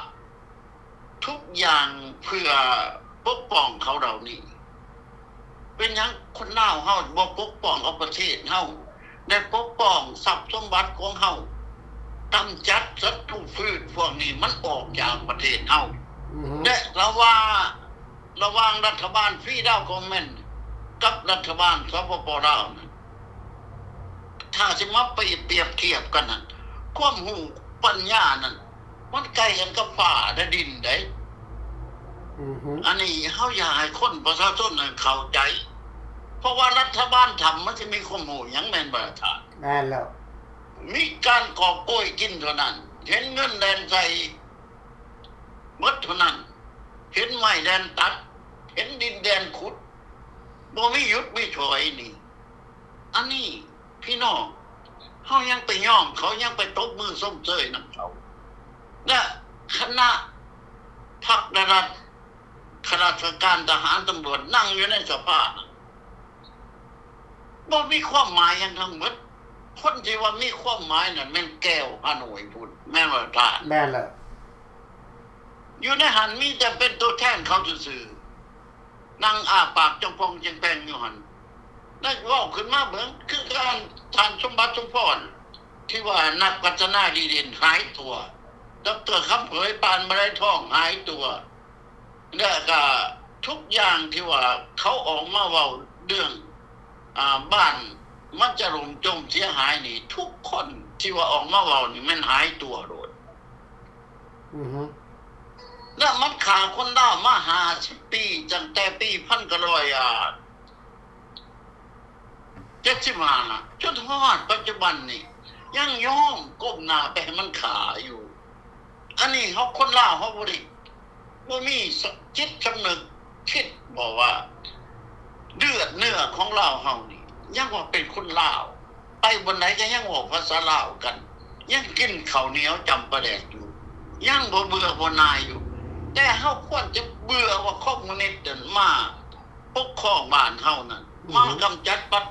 ທຸກຢ່າງເພື່ອປົກປ້ອງເຂົາເຫຼົ່ານີ້? ເປັນຫຍັງຄົນລາວເຮົາບໍ່ປົກປ້ອງເອົາປະເທດເຮົາ ແລະ ປົກປ້ອງຊັບສົມບັດຂອງເຮົາ, ກຳຈັດສັດຕູພືດພວກນີ້ມັນອອກຈາກປະເທດເຮົາ? ອືຮຶ ແລະ ລະຫວ່າງ ລະຫວ່າງລັດຖະບານຟຣີດາວຄອມເມັນກັບລັດຖະບານ ສປປ ລາວນັ້ນ ຖ້າຊິມາໄປປຽບທຽບກັນນັ້ນ ຄວາມຮູ້ປັນຍານັ້ນ ມັນໃກ້ກັນກັບຟ້າແລະດິນໃດ໋. ອືຮຶ ອັນນີ້ເຮົາຢາກໃຫ້ຄົນປະຊາຊົນນັ້ນເຂົ້າໃຈ ເພາະວ່າລັດຖະບານທຳມັນຊິມີຄວາມຮູ້ຫຍັງ ແມ່ນບໍ່ລະທ່ານ? ແມ່ນແລ້ວ ມີການກອບໂກຍກິນເທົ່ານັ້ນ ເຫັນເງິນແລ່ນໃສ່ ໝົດເທົ່ານັ້ນ ເຫັນໄມ້ແລ່ນຕັດ ເຫັນດິນແລ່ນຂຸດ ບໍ່ມີຢຸດມີຖອຍນີ້. ອັນນີ້ພີ່ນ້ອງ ເຮົາຍັງໄປຍອມເຂົາ ຍັງໄປຕົບມືຊົມເຊີຍນຳເຂົາ ແລະ ຄະນະພັກລັດ ຂ້າລາຊະການ ທະຫານ ຕຳຫຼວດ ນັ່ງຢູ່ໃນສະພາ ບໍ່ມີຄວາມໝາຍຫຍັງທັງໝົດ. ຄົນທີ່ວ່າມີຄວາມໝາຍນັ້ນແມ່ນແກວຮາໂໜຍພຸ້ນ ແມ່ນບໍ່ທ່ານ? ແມ່ນແລ້ວ ຢູ່ໃນຫັ້ນມີແຕ່ເປັນຕົວແທນເຂົາຊື່ໆ ນັ່ງອ້າປາກຈອງປ່ອງຈຽງແປ່ງຢູ່ຫັ້ນ. ນັ້ນເວົ້າຂຶ້ນມາເບິ່ງ ຄືທ່ານ ທ່ານສົມບັດ ສົມພອນ ທີ່ວ່ານັກພັດທະນາດີເດັ່ນຫາຍຕົວ, ດອກເຕີ ຄຳເຜີຍ ປານມະໄລທອງ ຫາຍຕົວ. ແລະກະທຸກຢ່າງທີ່ວ່າເຂົາອອກມາເວົ້າເລື່ອງ ອາ ບ້ານມັນຈະຫຼົ່ມຈົມເສຍຫາຍນີ້ ທຸກຄົນທີ່ວ່າອອກມາເວົ້ານີ້ແມ່ນຫາຍຕົວໂລດ. ອືຮຶ ແລະມັນຂ້າຄົນລາວມາຫ້າສິບປີ ຕັ້ງແຕ່ປີພັນເກົ້າຮ້ອຍ ອາ ເຈັດສິບຫ້າ ຈົນຮອດປັດຈຸບັນນີ້ ຍັງຍອມກົ້ມໜ້າໄປໃຫ້ມັນຂ້າຢູ່. ອັນນີ້ເຮົາຄົນລາວເຮົາບໍ່ໄດ້ ບໍ່ມີສ- ຈິດສຳນຶກຄິດບໍ່ວ່າ ເລືອດເນື້ອຂອງລາວເຮົານີ້ ຍັງວ່າເປັນຄົນລາວ ໄປບ່ອນໃດກໍຍັງເວົ້າພາສາລາວກັນ ຍັງກິນເຂົ້າໜຽວຈ້ຳປາແດກຢູ່ ຍັງບໍ່ເບື່ອບໍ່ໜ່າຍຢູ່. ແຕ່ເຮົາຄວນຈະເບື່ອວ່າຄອມມູນິດນັ້ນມາປົກຄອງບ້ານເຮົານັ້ນ ອືຮຶ ມາກຳຈັດປັດ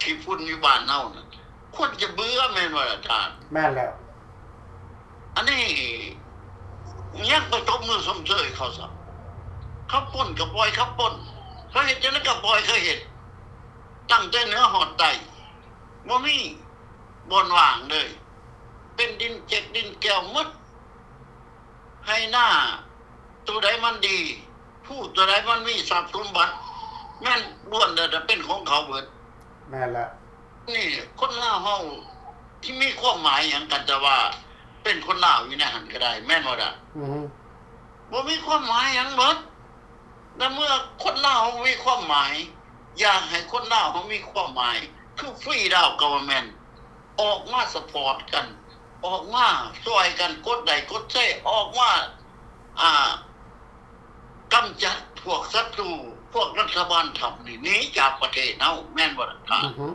ຂີ້ຝຸ່ນຢູ່ບ້ານເຮົານັ້ນ ຄວນຈະເບື່ອແມ່ນບໍ່ລະທ່ານ? ແມ່ນແລ້ວ. ອັນນີ້ຍັງໄປຕົບມືຊົມເຊີຍເຂົາຊະ. ເຂົາປົ້ນກໍປ່ອຍເຂົາປົ້ນ, ເຂົາເຮັດຈັ່ງໃດກໍປ່ອຍເຂົາເຮັດ, ຕັ້ງແຕ່ເໜືອຮອດໃຕ້ ບໍ່ມີບ່ອນວ່າງເລີຍ, ເປັນດິນເຈັກດິນແກວໝົດ. ໄຮ່ນາໂຕໃດມັນດີ, ພູໂຕໃດມັນມີຊັບສົມບັດ ແມ່ນລ້ວນແລ້ວແຕ່ເປັນຂອງເຂົາເບິດ. ແມ່ນລະ. ນີ້ຄົນລາວເຮົາທີ່ມີຄວາມໝາຍຫຍັງກັນ ແຕ່ວ່າເປັນຄົນລາວຢູ່ໃນຫັ້ນກໍໄດ້ ແມ່ນບໍ່ລະ? ອືຮຶ. ບໍ່ມີຄວາມໝາຍຫຍັງເບິດ. ໃນເມື່ອຄົນລາວເຮົາມີຄວາມໝາຍ, ຢາກໃຫ້ຄົນລາວເຮົາມີຄວາມໝາຍ ຄື Free Lao Government ອອກມາ support ກັນ, ອອກມາຊ່ວຍກັນກົດໄລກົດແຊ, ອອກມາ ອ່າ ກຳຈັດພວກສັດຕູ ພວກລັດຖະບານທຳນີ້ໜີຈາກປະເທດເຮົາ ແມ່ນບໍ່ລະທ່ານ? ອືຮຶ.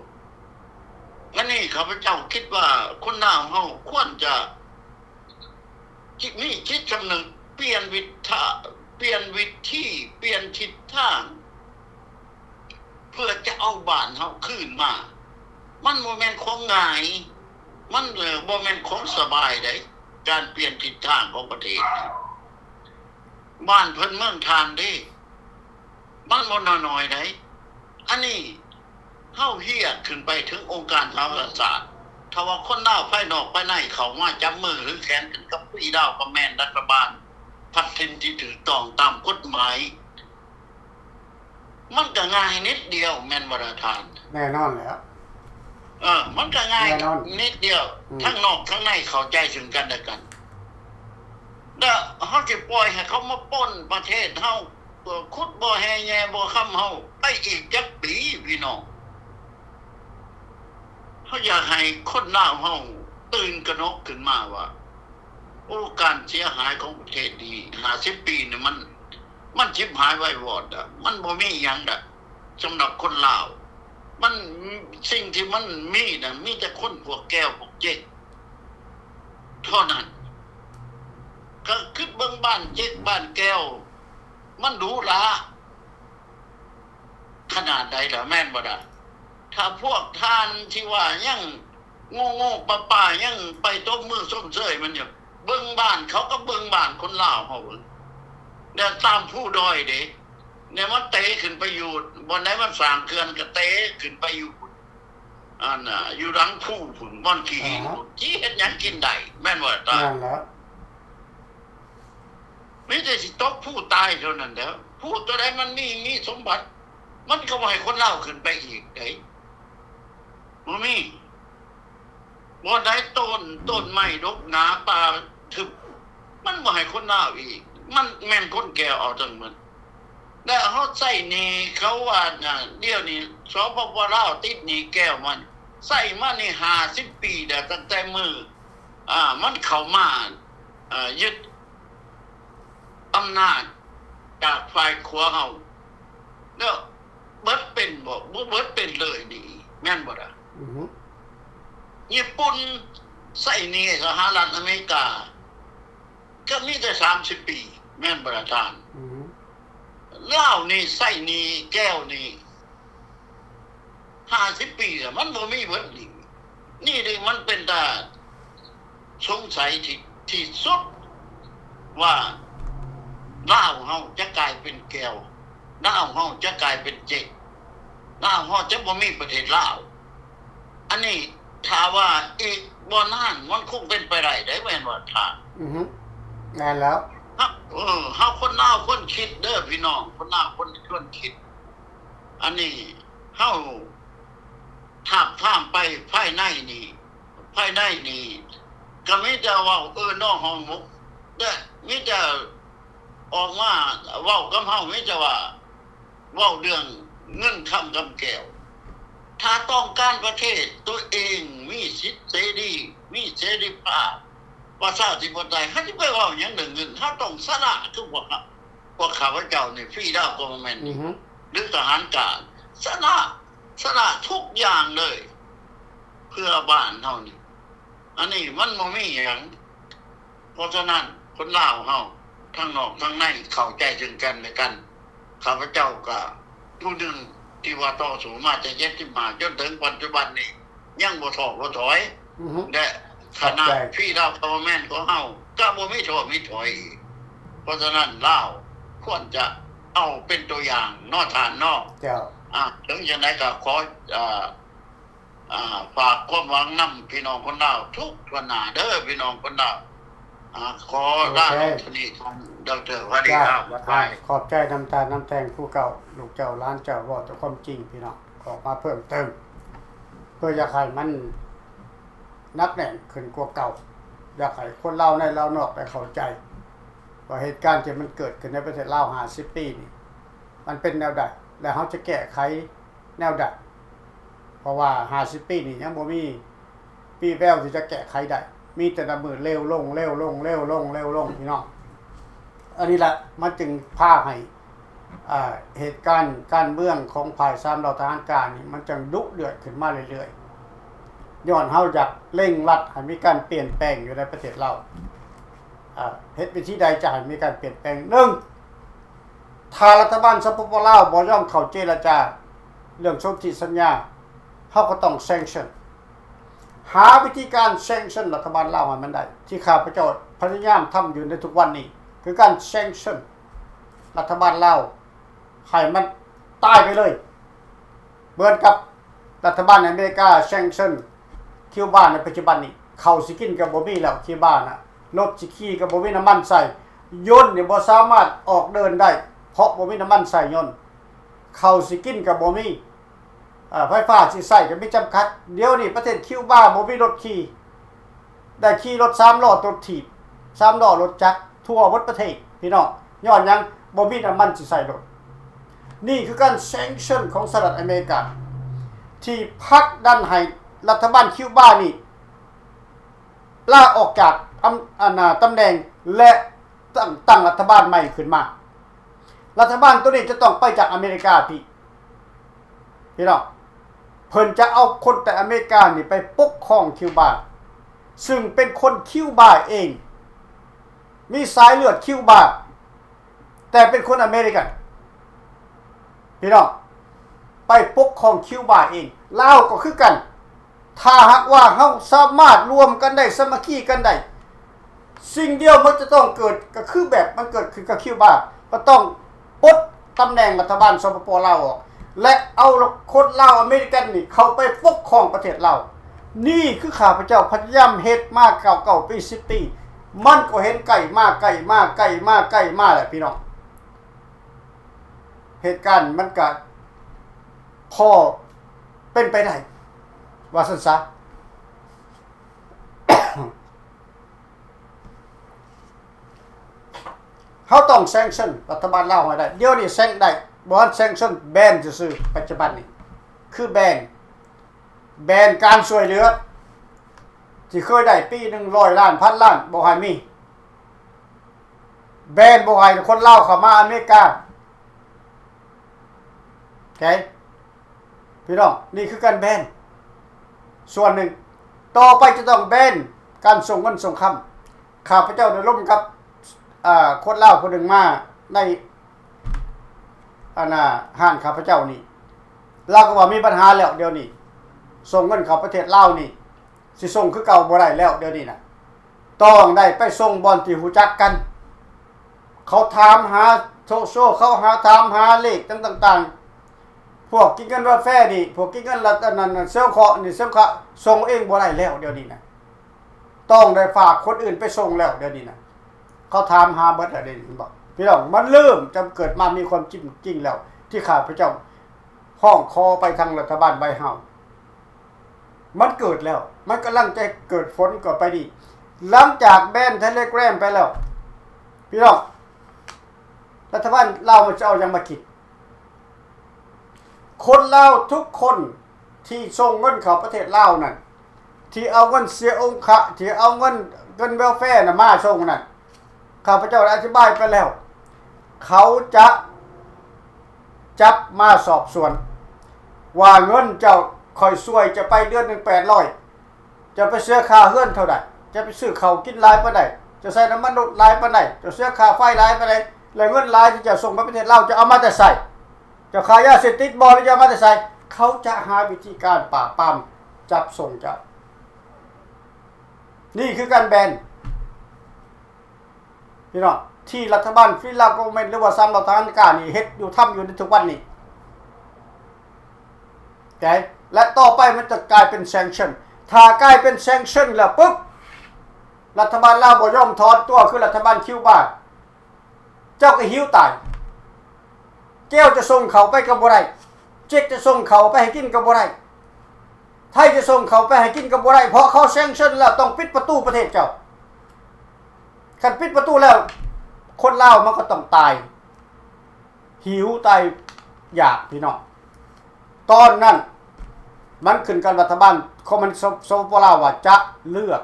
ອັນນີ້ຂ້າພະເຈົ້າຄິດວ່າຄົນລາວເຮົາຄວນຈະ ຈິດ ມີຈິດສຳນຶກ ປ່ຽນວິທະ ປ່ຽນວິທີ ປ່ຽນທິດທາງ ເພື່ອຈະເອົາບ້ານເຮົາຄືນມາ. ມັນບໍ່ແມ່ນຂອງງ່າຍ, ມັນ ເອີ ບໍ່ແມ່ນຂອງສະບາຍໃດ ການປ່ຽນທິດທາງຂອງປະເທດ. ບ້ານເພິ່ນເມືອງທ່ານເດ້ ມັນບໍ່ນ້ອຍໆໃດ໋. ອັນນີ້ເຮົາຮຽກຂຶ້ນໄປເຖິງອົງການສະຫະປະຊາຊາດ, ຖ້າວ່າຄົນລາວພາຍນອກພາຍໃນເຂົ້າມາຈັບມືຖືແຂນກັນກັບ Free Lao Government ລັດຖະບານພັດຖິ່ນທີ່ຖືກຕ້ອງຕາມກົດໝາຍ, ມັນກໍງ່າຍນິດດຽວ ແມ່ນບໍ່ລະທ່ານ? ແນ່ນອນແລ້ວ. ເອີ ມັນກໍງ່າຍ ແນ່ນອນ ນິດດຽວ. ອືມ. ທັງນອກທັງໃນເຂົ້າໃຈເຊິ່ງກັນແລະກັນ. ແລ້ວເຮົາຊິປ່ອຍໃຫ້ເຂົາມາປົ້ນປະເທດເຮົາ, ເອີ ຂຸດບໍ່ແຮ່ແຍ່ບໍ່ຄຳເຮົາໄປອີກຈັກປີ ພີ່ນ້ອງ? ເຮົາຢາກໃຫ້ຄົນລາວເຮົາຕື່ນກະໜົກຂຶ້ນມາວ່າ ໂອ້ ການເສຍຫາຍຂອງປະເທດນີ້ ຫ້າສິບປີນີ້ ມັນ ມັນຈິບຫາຍໄວວອດລະ, ມັນບໍ່ມີຫຍັງລະ. ສຳລັບຄົນລາວ ມັນ ສິ່ງທີ່ມັນມີນະ ມີແຕ່ຄົນພວກແກ້ວພວກເຈັກເທົ່ານັ້ນ. ກໍຄິດເບິ່ງບ້ານເຈັກບ້ານແກ້ວ ມັນຫຼູຫຼາຂະໜາດໃດລະ ແມ່ນບໍ່ລະ? ຖ້າພວກທ່ານທີ່ວ່າຍັງ ໂງ່ໆປາໆ ຍັງໄປຕົບມືຊົມເຊີຍມັນຢູ່. ເບິ່ງບ້ານເຂົາກັບເບິ່ງບ້ານຄົນລາວເຮົາເບິ່ງ. ແລ້ວຕາມພູດອຍເດ້ ແນວມັນເຕະຂຶ້ນໄປຢູ່ ບ່ອນໃດມັນສ້າງເຂື່ອນກໍເຕະຂຶ້ນໄປຢູ່ພຸ້ນ ອັນນ່າ ຢູ່ຫຼັງພູພຸ້ນ ບ່ອນຂີ້ຫີນພຸ້ນ ຊິເຮັດຫຍັງກິນໄດ້ ແມ່ນບໍ່ລະ? ນັ້ນລະ. ມີແຕ່ຊິຕົກພູຕາຍເທົ່ານັ້ນແຫຼ້ວ. ພູຕົວໃດມັນມີ ມີສົມບັດ ມັນກໍບໍ່ໃຫ້ຄົນລາວຂຶ້ນໄປອີກເດ້. ບໍ່ມີ. ບ່ອນໃດຕົ້ນ ຕົ້ນໄມ້ດົກໜາ ປ່າທຶບ ມັນບໍ່ໃຫ້ຄົນລາວອີກ. ມັນແມ່ນຄົນແກ່ວເອົາທັງໝົດ. ແລ້ວເຮົາໃຊ້ໜີ້ເຂົາວ່າ ດຽວນີ້ ສປປ ລາວ ຕິດໜີ້ແກ້ວມັນ ໃຊ້ມານີ້ຫ້າສິບປີແລ້ວ ຕັ້ງແຕ່ມື້ ອ່າ ມັນເຂົ້າມາ ອ່າ ຍຶດ ອຳນາດຈາກຝ່າຍຂວາເຮົາ ແລ້ວເບິດເປັນບໍ່? ບໍ່ເບິດເປັນເລີຍນີ້ ແມ່ນບໍ່ລະ? ອືຮຶ. ຍີ່ປຸ່ນໃຊ້ໜີ້ສະຫະລັດອາເມລິກາ ກໍມີແຕ່ສາມສິບປີ ແມ່ນບໍ່ລະທ່ານ? ອືຮຶ. ລາວນີ້ໃຊ້ໜີ້ແກ້ວນີ້ ຫ້າສິບປີແລ້ວ ມັນບໍ່ມີເບິດນີ້. ນີ້ເດ້ ມັນເປັນຕາສົງໄສທີ່ ທີ່ສຸດວ່າ ລາວເຮົາຈະກາຍເປັນແກວ, ລາວເຮົາຈະກາຍເປັນເຈັກ, ລາວເຮົາຈະບໍ່ມີປະເທດລາວ. ອັນນີ້ຖ້າວ່າອີກບໍ່ນານມັນຄົງເປັນໄປໄດ້ເດ້ ແມ່ນບໍ່ທ່ານ? ອືຮຶ ແມ່ນແລ້ວ. ເຮົາ ເອີ ເຮົາຄົນລາວຄວນຄິດເດີພີ່ນ້ອງ, ຄົນລາວຄວນ ຄວນຄິດ. ອັນນີ້ເຮົາທາບທາມໄປພາຍໃນນີ້, ພາຍໃນນີ້ກໍມີແຕ່ເວົ້າເອີນໍຮອງໝົກ ແລະ ມີແຕ່ອອກມາເວົ້າກັບເຮົາ ມີແຕ່ວ່າເວົ້າເລື່ອງເງິນຄຳກຳແກ້ວ. ຖ້າຕ້ອງການປະເທດຕົວເອງມີສິດເສລີ, ມີເສລີພາບ, ປະຊາທິປະໄຕ, ເຮົາຊິໄປເວົ້າຫຍັງເລື່ອງເງິນ? ເຮົາຕ້ອງຊະນະ ຄືພວກເຮົາ ພວກຂ້າພະເຈົ້ານີ້ Freedom Government ອືຮຶ ຫຼື ທະຫານການ ຊະນະ ຊະນະທຸກຢ່າງເລີຍ ເພື່ອບ້ານເຮົານີ້. ອັນນີ້ມັນບໍ່ມີຫຍັງ. ເພາະສະນັ້ນ ຄົນລາວເຮົາ ທັງນອກທັງໃນ ເຂົ້າໃຈເຖິງກັນແລະກັນ. ຂ້າພະເຈົ້າກະຜູ້ໜຶ່ງທີ່ວ່າຕໍ່ສູ້ມາແຕ່ເຈັດສິບຫ້າ ຈົນເຖິງປັດຈຸບັນນີ້ ຍັງບໍ່ທໍ້ບໍ່ຖອຍ ອືຮຶ ແລະ ຄະນະ Freedom Government ຂອງເຮົາກະບໍ່ມີທໍ້ມີຖອຍອີກ. ເພາະສະນັ້ນ ລາວຄວນຈະເອົາເປັນຕົວຢ່າງເນາະທ່ານເນາະ. ເຈົ້າ. ອາ ເຖິງຈັ່ງໃດກະຂໍ ອາ ອາ ຝາກຄວາມຫວັງນຳພີ່ນ້ອງຄົນລາວທຸກທົ່ວໜ້າເດີ ພີ່ນ້ອງຄົນລາວ. ອາ ຂໍລາລົງເທົ່ານີ້ທ່ານ ດອກເຕີ ສະຫວັດດີ ເຈົ້າ ຄັບ ບາຍບາຍ. ຂອບໃຈນຳທ່ານນຳແຕ່ງຜູ້ເກົ່າ ລູກເຈົ້າຫຼານເຈົ້າ ເວົ້າແຕ່ຄວາມຈິງພີ່ນ້ອງ ອອກມາເພີ່ມເຕີມ ເພື່ອຢາກໃຫ້ມັນໜັກແໜ້ນຂຶ້ນກວ່າເກົ່າ. ຢາກໃຫ້ຄົນລາວໃນລາວນອກໄດ້ເຂົ້າໃຈວ່າເຫດການທີ່ມັນເກີດຂຶ້ນໃນປະເທດລາວຫ້າສິບປີນີ້ ມັນເປັນແນວໃດ ແລະ ເຮົາຈະແກ້ໄຂແນວໃດ. ເພາະວ່າຫ້າສິບປີນີ້ຍັງບໍ່ມີ ວີແວວທີ່ຈະແກ້ໄຂໄດ້ ມີແຕ່ນັບມື້ເລວລົງ ເລວລົງ ເລວລົງ ເລວລົງ ພີ່ນ້ອງ. ອັນນີ້ລະ ມັນຈຶ່ງພາໃຫ້ ເຫດການການເມືອງຂອງຝ່າຍສາມເຫຼົ່າທະຫານກາງນີ້ ມັນຈັ່ງດຸເດືອດຂຶ້ນມາເລື້ອຍໆ ຍ້ອນເຮົາຢາກເລັ່ງລັດໃຫ້ມີການປ່ຽນແປງຢູ່ໃນປະເທດລາວ. ເຮັດວິທີໃດຈະໃຫ້ມີການປ່ຽນແປງ? ໜຶ່ງ ຖ້າລັດຖະບານ ສປປ ລາວ ບໍ່ຍອມເຂົ້າເຈລະຈາເລື່ອງສົນທິສັນຍາ, ເຮົາກໍຕ້ອງ sanction ຫາວິທີການ sanction ລັດຖະບານລາວໃຫ້ມັນໄດ້ ທີ່ຂ້າພະເຈົ້າພະຍາຍາມທຳຢູ່ໃນທຸກວັນນີ້ ຄືການ sanction ລັດຖະບານລາວໃຫ້ມັນຕາຍໄປເລີຍ ເໝືອນກັບລັດຖະບານອາເມລິກາ sanction ຄິວບາໃນປັດຈຸບັນນີ້. ເຂົ້າຊິກິນກໍບໍ່ມີແລ້ວ ຄິວບານະ, ລົດຊິຂີ່ກໍບໍ່ມີນ້ຳມັນໃສ່, ຍົນນີ້ບໍ່ສາມາດອອກເດີນໄດ້ ເພາະບໍ່ມີນ້ຳມັນໃສ່ຍົນ, ເຂົ້າຊິກິນກໍບໍ່ມີ, ເອີ ໄຟຟ້າຊິໃຊ້ກໍມີຈຳກັດ. ດຽວນີ້ປະເທດຄິວບາບໍ່ມີລົດຂີ່ ໄດ້ຂີ່ລົດສາມລໍ້ ລົດຖີບ ສາມລໍ້ ລົດຈັກ ທົ່ວໝົດປະເທດ ພີ່ນ້ອງ. ຍ້ອນຫຍັງ? ບໍ່ມີນ້ຳມັນຊິໃສ່ລົດ. ນີ້ຄືການ sanction ຂອງສະຫະລັດອາເມລິກາ ທີ່ຜັກດັນໃຫ້ລັດຖະບານຄິວບານີ້ລາອອກຈາກອຳ ອັນນ່າ ຕຳແໜ່ງ ແລະ ຕັ້ງ ຕັ້ງລັດຖະບານໃໝ່ຂຶ້ນມາ. ລັດຖະບານໂຕນີ້ຈະຕ້ອງໄປຈາກອາເມລິກາພີ້ ພີ່ນ້ອງ. ເພິ່ນຈະເອົາຄົນແຕ່ອາເມລິການີ້ໄປປົກຄອງຄິວບາ ຊຶ່ງເປັນຄົນຄິວບາເອງ ມີສາຍເລືອດຄິວບາ ແຕ່ເປັນຄົນອາເມລິກັນ ພີ່ນ້ອງ ໄປປົກຄອງຄິວບາເອງ. ລາວກໍຄືກັນ ຖ້າຫາກວ່າເຮົາສາມາດລວມກັນໄດ້ ສາມັກຄີກັນໄດ້ ສິ່ງດຽວມັນຈະຕ້ອງເກີດ ກໍຄືແບບມັນເກີດຂຶ້ນກັບຄິວບາ ກໍຕ້ອງປົດຕຳແໜ່ງລັດຖະບານ ສປປ ລາວ ອອກ ແລະ ເອົາຄົນລາວອາເມລິກັນນີ້ເຂົ້າໄປປົກຄອງປະເທດລາວ. ນີ້ຄືຂ້າພະເຈົ້າພະຍາຍາມເຮັດມາເກົ້າ ເກົ້າປີ ສິບປີ ມັນກໍເຫັນໃກ້ມາ ໃກ້ມາ ໃກ້ມາ ໃກ້ມາແຫຼະ ພີ່ນ້ອງ. ເຫດການມັນກະພໍເປັນໄປໄດ້ ວ່າຊັ້ນຊະ. ເຮົາຕ້ອງ sanction ລັດຖະບານລາວໃຫ້ໄດ້. ດຽວນີ້ sanction ໄດ້ ບໍ່ທັນ sanction ແບນຊື່ໆ ປັດຈຸບັນນີ້ ຄືແບນ ແບນການຊ່ວຍເຫຼືອ ທີ່ເຄີຍໄດ້ປີໜຶ່ງຮ້ອຍລ້ານ ພັນລ້ານ ບໍ່ໃຫ້ມີ. ແບນບໍ່ໃຫ້ຄົນລາວເຂົ້າມາອາເມລິກາ. ໂອເຄ ພີ່ນ້ອງ, ນີ້ຄືການແບນສ່ວນໜຶ່ງ. ຕໍ່ໄປຈະຕ້ອງແບນການສົ່ງເງິນສົ່ງຄຳ. ຂ້າພະເຈົ້າໄດ້ລົມກັບ ອາ ຄົນລາວຜູ້ໜຶ່ງມາໃນ ອັນນ່າ ຮ້ານຂ້າພະເຈົ້ານີ້, ລາວກໍວ່າມີບັນຫາແລ້ວ ດຽວນີ້ສົ່ງເງິນເຂົ້າປະເທດລາວນີ້ ຊິສົ່ງຄືເກົ່າບໍ່ໄດ້ແລ້ວ ດຽວນີ້ນະ. ຕ້ອງໄດ້ໄປສົ່ງບ່ອນທີ່ຮູ້ຈັກກັນ. ເຂົາຖາມຫາໂຊໂຊ ເຂົາຫາ ຖາມຫາເລກຕ່າງໆ ພວກກິນເງິນວາແຟນີ້ ພວກກິນເງິນລັດ ອັນນັ້ນ ອັນນັ້ນ ສະເໝາະນີ້ ສະເໝາະ ສົ່ງເອງບໍ່ໄດ້ແລ້ວ ດຽວນີ້ນະ ຕ້ອງໄດ້ຝາກຄົນອື່ນໄປສົ່ງແລ້ວ ດຽວນີ້ນະ ເຂົາຖາມຫາເບິດແລ້ວ ດຽວນີ້ ເຫັນບໍ່ ພີ່ນ້ອງ? ມັນເລີ່ມຈະເກີດມາມີຄວາມຈິງ ຈິງແລ້ວ ທີ່ຂ້າພະເຈົ້າຮ້ອງຂໍໄປທາງລັດຖະບານໄວເຮົາ ມັນເກີດແລ້ວ ມັນກຳລັງຈະເກີດຜົນຕໍ່ໄປນີ້ ຫຼັງຈາກແບນ Telegram ໄປແລ້ວ ພີ່ນ້ອງ, ລັດຖະບານລາວມັນຈະເອົາຫຍັງມາກິນ? ຄົນລາວທຸກຄົນທີ່ສົ່ງເງິນເຂົ້າປະເທດລາວນັ້ນ ທີ່ເອົາເງິນເສຍອົງຄະ ທີ່ເອົາເງິນ ເງິນ welfare ນະມາສົ່ງນັ້ນ ຂ້າພະເຈົ້າໄດ້ອະທິບາຍໄປແລ້ວ ເຂົາຈະຈັບມາສອບສວນ ວ່າເງິນເຈົ້າ ຂ້ອຍຊ່ວຍເຈົ້າໄປເດືອນໜຶ່ງແປດຮ້ອຍ ເຈົ້າໄປເສຍຄ່າເຮືອນເທົ່າໃດ? ເຈົ້າໄປຊື້ເຂົ້າກິນຫຼາຍປານໃດ? ເຈົ້າໃຊ້ນ້ຳມັນລົດຫຼາຍປານໃດ? ເຈົ້າເສຍຄ່າໄຟຫຼາຍປານໃດ? ແລະເງິນຫຼາຍທີ່ເຈົ້າສົ່ງໄປປະເທດລາວ ເຈົ້າເອົາມາແຕ່ໃສ? ເຈົ້າຂາຍຢາເສບຕິດບໍ່ ຫຼືເຈົ້າເອົາມາແຕ່ໃສ? ເຂົາຈະຫາວິທີການປາບປາມ ຈັບສົ່ງເຈົ້າ. ນີ້ຄືການແບນ ພີ່ນ້ອງ ທີ່ລັດຖະບານ Federal Government ຫຼືວ່າສາມລັດຖະຫານການນີ້ເຮັດຢູ່ ທຳຢູ່ໃນທຸກວັນນີ້ ແກ ແລະຕໍ່ໄປມັນຈະກາຍເປັນ sanction. ຖ້າກາຍເປັນ sanction ແລ້ວປຶບ ລັດຖະບານລາວບໍ່ຍອມຖອນຕົວ ຄືລັດຖະບານຄິວບາ ເຈົ້າກໍຫິວຕາຍ. ເຈວຈະສົ່ງເຂົ້າໄປກໍບໍ່ໄດ້ ເຈັກຈະສົ່ງເຂົ້າໄປໃຫ້ກິນກໍບໍ່ໄດ້ ໄທຈະສົ່ງເຂົ້າໄປໃຫ້ກິນກໍບໍ່ໄດ້ ເພາະເຂົາ sanction ແລ້ວ ຕ້ອງປິດປະຕູປະເທດເຈົ້າ. ຄັນປິດປະຕູແລ້ວ ຄົນລາວມັນກໍຕ້ອງຕາຍ ຫິວຕາຍຢາກ ພີ່ນ້ອງ. ຕອນນັ້ນມັນຂຶ້ນກັບລັດຖະບານຂອງມັນ ສປປ ລາວ ວ່າຈະເລືອກ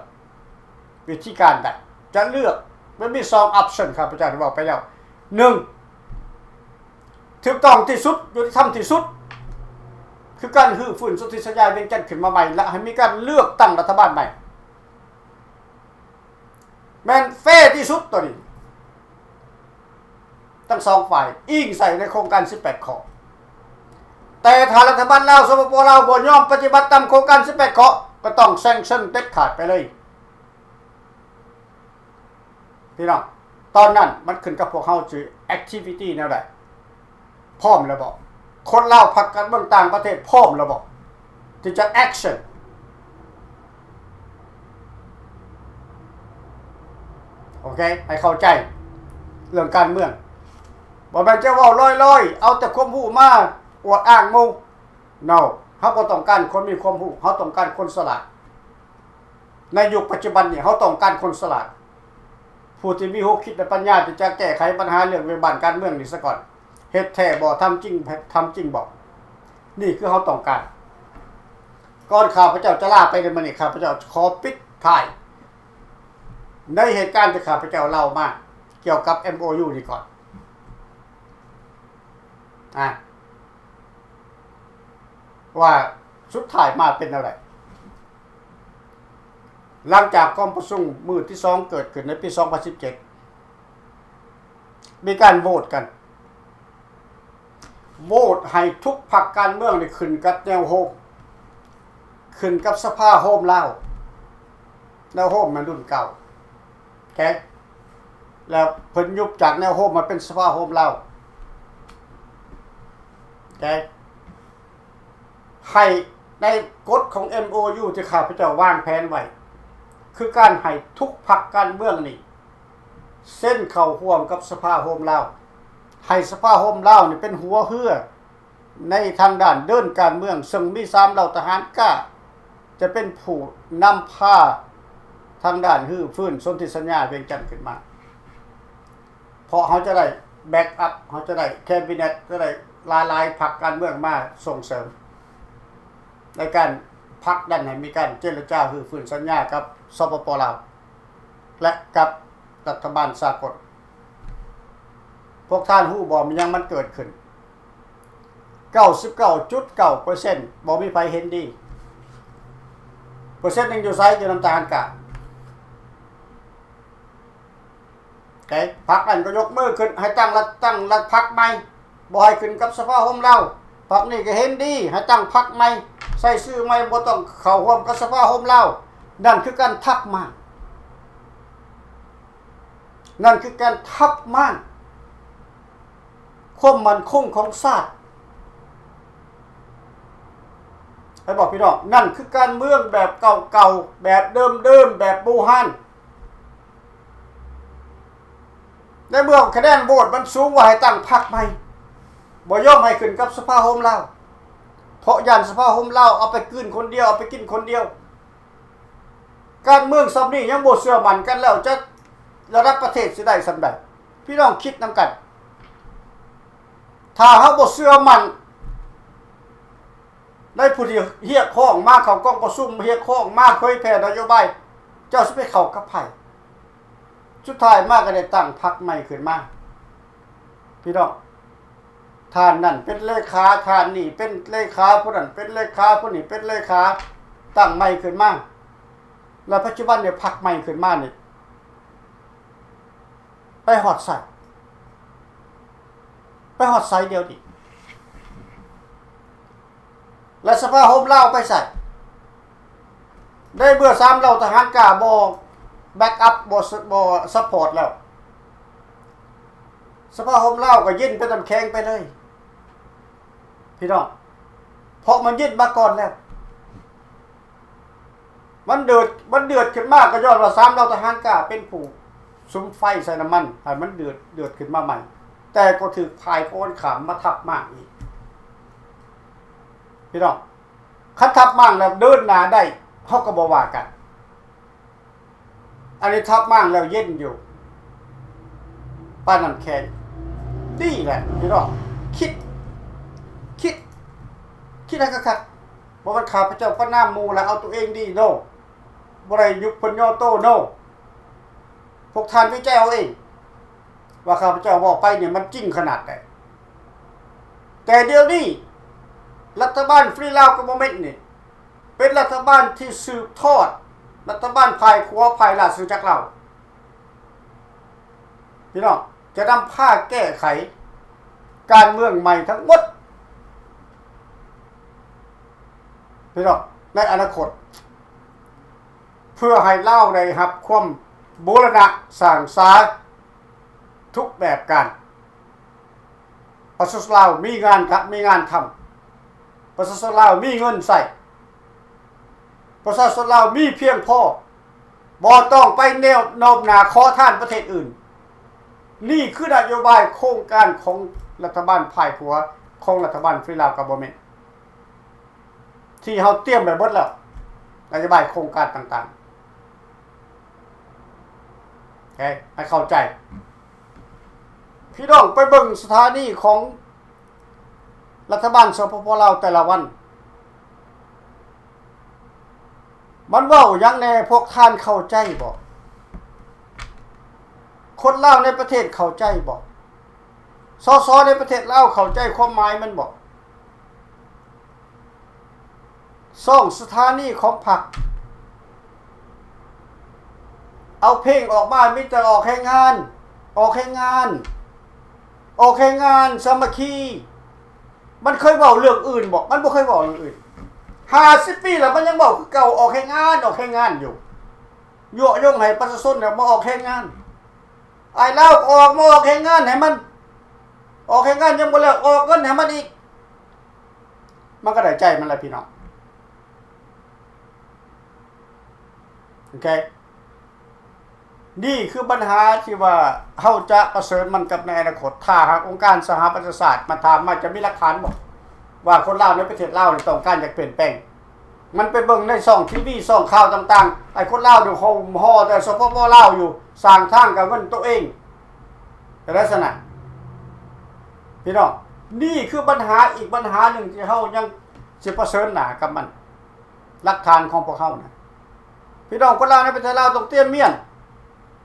ວິທີການໃດ ຈະເລືອກ. ມັນມີສອງ option ຂ້າພະເຈົ້າໄດ້ເວົ້າໄປແລ້ວ ໜຶ່ງ ຖືກຕ້ອງທີ່ສຸດ ຍຸຕິທຳທີ່ສຸດ ຄືການຮື້ຟື້ນສົນທິສັນຍາວຽງຈັນຂຶ້ນມາໃໝ່ ແລະໃຫ້ມີການເລືອກຕັ້ງລັດຖະບານໃໝ່. ແມ່ນແຟທີ່ສຸດໂຕນີ້ ທັງສອງຝ່າຍອີງໃສ່ໃນໂຄງການສິບແປດຂໍ້. ແຕ່ຖ້າລັດຖະບານລາວ ສປປ ລາວ ບໍ່ຍອມປະຕິບັດຕາມໂຄງການສິບແປດຂໍ້ ກໍຕ້ອງ sanction ເດັດຂາດໄປເລີຍ ພີ່ນ້ອງ. ຕອນນັ້ນມັນຂຶ້ນກັບພວກເຮົາຊິ activity ແນວໃດ. ພ້ອມແລ້ວບໍ່? ຄົນລາວ ພັກການເມືອງຕ່າງປະເທດ ພ້ອມແລ້ວບໍ່ ທີ່ຈະ action? ໂອເຄ ໃຫ້ເຂົ້າໃຈເລື່ອງການເມືອງ. ບໍ່ແມ່ນຈະເວົ້າລອຍໆ ເອົາແຕ່ຄວາມຮູ້ມາອວດອ້າງໝູ່. No. ເຮົາບໍ່ຕ້ອງການຄົນມີຄວາມຮູ້ ເຮົາຕ້ອງການຄົນສະຫຼາດ. ໃນຍຸກປັດຈຸບັນນີ້ ເຮົາຕ້ອງການຄົນສະຫຼາດ ຜູ້ທີ່ມີຫົວຄິດ ແລະ ປັນຍາທີ່ຈະແກ້ໄຂບັນຫາເລື່ອງວຽກບ້ານການເມືອງນີ້ສາກ່ອນ. ເຮັດແທ້ບໍ່? ທຳຈິງ ທຳຈິງບໍ່? ນີ້ຄືເຮົາຕ້ອງການ. ກ່ອນຂ້າພະເຈົ້າຈະລາໄປໃນມື້ນີ້ ຂ້າພະເຈົ້າຂໍປິດທ້າຍໃນເຫດການທີ່ຂ້າພະເຈົ້າເລົ່າມາ ກ່ຽວກັບ MOU ນີ້ກ່ອນ ອາ ວ່າສຸດທ້າຍມາເປັນແນວໃດ. ຫຼັງຈາກກອງປະຊຸມມື້ທີສອງເກີດຂຶ້ນໃນປີສອງພັນສິບເຈັດ ມີການໂຫວດກັນ ໂຫວດໃຫ້ທຸກພັກການເມືອງນີ້ຂຶ້ນກັບແນວໂຮມ ຂຶ້ນກັບສະພາໂຮມລາວ. ແນວໂຮມແມ່ນລຸ້ນເກົ່າ ໂອເຄ ແລ້ວເພິ່ນຍຸບຈາກແນວໂຮມມາເປັນສະພາໂຮມລາວ ໂອເຄ ໃຫ້ໃນກົດຂອງ MOU ທີ່ຂ້າພະເຈົ້າວາງແຜນໄວ້ ຄືການໃຫ້ທຸກພັກການເມືອງນີ້ເຊັນເຂົ້າຮ່ວມກັບສະພາໂຮມລາວ ໃຫ້ສະພາໂຮມລາວນີ້ເປັນຫົວເຮືອ ໃນທາງດ້ານເດີນການເມືອງ ເຊິ່ງມີສາມເຫຼົ່າທະຫານກ້າ ຈະເປັນຜູ້ນຳພາທາງດ້ານຮື້ຟື້ນສົນທິສັນຍາວຽງຈັນຂຶ້ນມາ ເພາະເຮົາຈະໄດ້ backup ເຮົາຈະໄດ້ cabinet ຈະໄດ້ຫຼາຍໆພັກການເມືອງມາສົ່ງເສີມ ໃນການຜັກດັນໃຫ້ມີການເຈລະຈາຮື້ຟື້ນສັນຍາກັບ ສປປ ລາວ ແລະ ກັບລັດຖະບານສາກົນ. ພວກທ່ານຮູ້ບໍ່ ແມ່ນຫຍັງມັນເກີດຂຶ້ນ? ເກົ້າສິບເກົ້າຈຸດເກົ້າເປີເຊັນ ບໍ່ມີໃຜເຫັນດີ. ເປີເຊັນໜຶ່ງຢູ່ໃສ? ຢູ່ນຳທະຫານກ້າ. ໂອເຄ ພັກນັ້ນກໍຍົກມືຂຶ້ນໃຫ້ຕັ້ງລັດ ຕັ້ງລັດພັກໃໝ່ ບໍ່ໃຫ້ຂຶ້ນກັບສະພາໂຮມລາວ. ພັກນີ້ກໍເຫັນດີໃຫ້ຕັ້ງພັກໃໝ່ ໃສ່ຊື່ໃໝ່ ບໍ່ຕ້ອງເຂົ້າຮ່ວມກັບສະພາໂຮມລາວ. ນັ້ນຄືການທັບມ້າງ. ນັ້ນຄືການທັບມ້າງ ຄວາມໝັ້ນຄົງຂອງຊາດ. ໃຫ້ບອກພີ່ນ້ອງ, ນັ້ນຄືການເມືອງແບບເກົ່າໆ, ແບບເດີມໆ, ແບບບູຮານ. ໃນເມື່ອຄະແນນໂຫວດມັນສູງວ່າໃຫ້ຕັ້ງພັກໃໝ່, ບໍ່ຍອມໃຫ້ຂຶ້ນກັບສະພາໂຮມລາວ, ເພາະຢ້ານສະພາໂຮມລາວເອົາໄປກືນຄົນດຽວ, ເອົາໄປກິນຄົນດຽວ. ການເມືອງສ່ຳນີ້ຍັງບໍ່ເຊື່ອໝັ້ນກັນແລ້ວ ຈະລະດັບປະເທດຊິໄດ້ສ່ຳໃດ? ພີ່ນ້ອງຄິດນຳກັນ. ຖ້າເຮົາບໍ່ເຊື່ອໝັ້ນໃນຜູ້ທີ່ຮຽກຮ້ອງມາ ເຂົ້າກອງປະຊຸມ ຮຽກຮ້ອງມາ ເຜີຍແຜ່ນະໂຍບາຍ, ເຈົ້າຊິໄປເຂົ້າກັບໃຜ? ສຸດທ້າຍມາກໍໄດ້ຕັ້ງພັກໃໝ່ຂຶ້ນມາ. ພີ່ນ້ອງ, ທ່ານນັ້ນເປັນເລຂາ, ທ່ານນີ້ເປັນເລຂາ, ຜູ້ນັ້ນເປັນເລຂາ, ຜູ້ນີ້ເປັນເລຂາ, ຕັ້ງໃໝ່ຂຶ້ນມາ. ແລ້ວປັດຈຸບັນນີ້ ພັກໃໝ່ຂຶ້ນມານີ້ ໄປຮອດໃສ? ໄປຮອດໃສດຽວນີ້? ແລະ ສະພາໂຮມລາວໄປໃສ? ໃນເມື່ອສາມເຫຼົ່າທະຫານກ້າບໍ່ແບັກອັບ, ບໍ່ ບໍ່ຊັບພອດແລ້ວ, ສະພາໂຮມລາວກໍເຢັນເປັນນ້ຳແຂງໄປເລີຍ ພີ່ນ້ອງ, ເພາະມັນເຢັນມາກ່ອນແລ້ວ. ມັນເດືອດ, ມັນເດືອດຂຶ້ນມາກໍຍ້ອນວ່າສາມເຫຼົ່າທະຫານກ້າເປັນຜູ້ສຸມໄຟໃສ່ນ້ຳມັນໃຫ້ມັນເດືອດ, ເດືອດຂຶ້ນມາໃໝ່, ແຕ່ກໍຖືກຝ່າຍກົງກັນຂ້າມມາທັບມ້າງອີກ. ພີ່ນ້ອງ, ຄັນທັບມ້າງແລ້ວເດີນໜ້າໄດ້ ເຮົາກໍບໍ່ວ່າກັນ. ອັນນີ້ທັບມ້າງແລ້ວເຢັນຢູ່ ປານນ້ຳແຂງ. ນີ້ແຫຼະພີ່ນ້ອງ, ຄິດ, ຄິດ, ຄິດໃຫ້ຄັກໆ. ບໍ່ແມ່ນຂ້າພະເຈົ້າປະນາມໝູ່ ແລະ ເອົາຕົວເອງດີ, no. ບໍ່ໄດ້ຍຸບເພິ່ນຍໍໂຕ, no. ພວກທ່ານວິໄຈເອົາເອງ ວ່າຂ້າພະເຈົ້າເວົ້າໄປນີ້ມັນຈິງຂະໜາດໃດ. ແຕ່ດຽວນີ້ລັດຖະບານ Free Lao Government ນີ້ ເປັນລັດຖະບານທີ່ສືບທອດລັດຖະບານຝ່າຍຂວາ ຝ່າຍລາຊະອານາຈັກລາວ. ພີ່ນ້ອງ, ຈະນຳພາແກ້ໄຂການເມືອງໃໝ່ທັງໝົດ, ພີ່ນ້ອງ, ໃນອະນາຄົດ ເພື່ອໃຫ້ລາວໄດ້ຮັບຄວາມບູລະນະສ້າງສາທຸກແບບການ. ປະຊາຊົນລາວມີງານກະ, ມີງານທຳ, ປະຊາຊົນລາວມີເງິນໃຊ້, ປະຊາຊົນລາວມີພຽງພໍ, ບໍ່ຕ້ອງໄປແນວໂນ້ມໜ້າຂໍທານປະເທດອື່ນ. ນີ້ຄືນະໂຍບາຍໂຄງການຂອງລັດຖະບານຝ່າຍຂວາ ຂອງລັດຖະບານ Free Lao Government ທີ່ເຮົາຕຽມໄວ້ເບິດແລ້ວ, ນະໂຍບາຍໂຄງການຕ່າງໆ. ໂອເຄ, ໃຫ້ເຂົ້າໃຈ. ພີ່ນ້ອງໄປເບິ່ງສະຖານີຂອງລັດຖະບານ ສປປ ລາວ ແຕ່ລະວັນ ມັນເວົ້າຫຍັງແດ່? ພວກທ່ານເຂົ້າໃຈບໍ່? ຄົນລາວໃນປະເທດເຂົ້າໃຈບໍ່? ສສ ໃນປະເທດລາວເຂົ້າໃຈຄວາມໝາຍມັນບໍ່? ຊ່ອງສະຖານີຂອງພັກ ເອົາເພງອອກມາ ມີແຕ່ອອກແຮງງານ, ອອກແຮງງານ, ອອກແຮງງານ, ສາມັກຄີ. ມັນເຄີຍເວົ້າເລື່ອງອື່ນບໍ່? ມັນບໍ່ເຄີຍເວົ້າເລື່ອງອື່ນ. ຫ້າສິບປີແລ້ວ ມັນຍັງເວົ້າຄືເກົ່າ, ອອກແຮງງານ, ອອກແຮງງານຢູ່. ຍົວະຍົງໃຫ້ປະຊາຊົນນະມາອອກແຮງງານ. ອ້າຍລາວກໍອອກມາອອກແຮງງານໃຫ້ມັນ, ອອກແຮງງານຍັງບໍ່ແລ້ວ ອອກເງິນໃຫ້ມັນອີກ, ມັນກໍໄດ້ໃຈມັນແຫຼະພີ່ນ້ອງ. ໂອເຄ, ນີ້ຄືບັນຫາທີ່ວ່າເຮົາຈະປະເຊີນມັນກັບໃນອະນາຄົດ ຖ້າຫາກອົງການສະຫະປະຊາຊາດມາຖາມມາ ຈະມີຫຼັກຖານບໍ່ວ່າຄົນລາວໃນປະເທດລາວນີ້ຕ້ອງການຢາກປ່ຽນແປງ? ມັນໄປເບິ່ງໃນຊ່ອງທີວີ ຊ່ອງຂ່າວຕ່າງໆ ໄອ້ຄົນລາວນີ້ໂຮມຫໍ່ແຕ່ ສປປ ລາວ ຢູ່, ສ້າງທາງກໍເງິນໂຕເອງ. ເປັນລັກສະນະ ພີ່ນ້ອງ, ນີ້ຄືບັນຫາອີກບັນຫາໜຶ່ງທີ່ເຮົາຍັງຊິປະເຊີນໜ້າກັບມັນ. ຫຼັກຖານຂອງພວກເຮົານະ ພີ່ນ້ອງຄົນລາວໃນປະເທດລາວຕ້ອງຕຽມມ້ຽນ.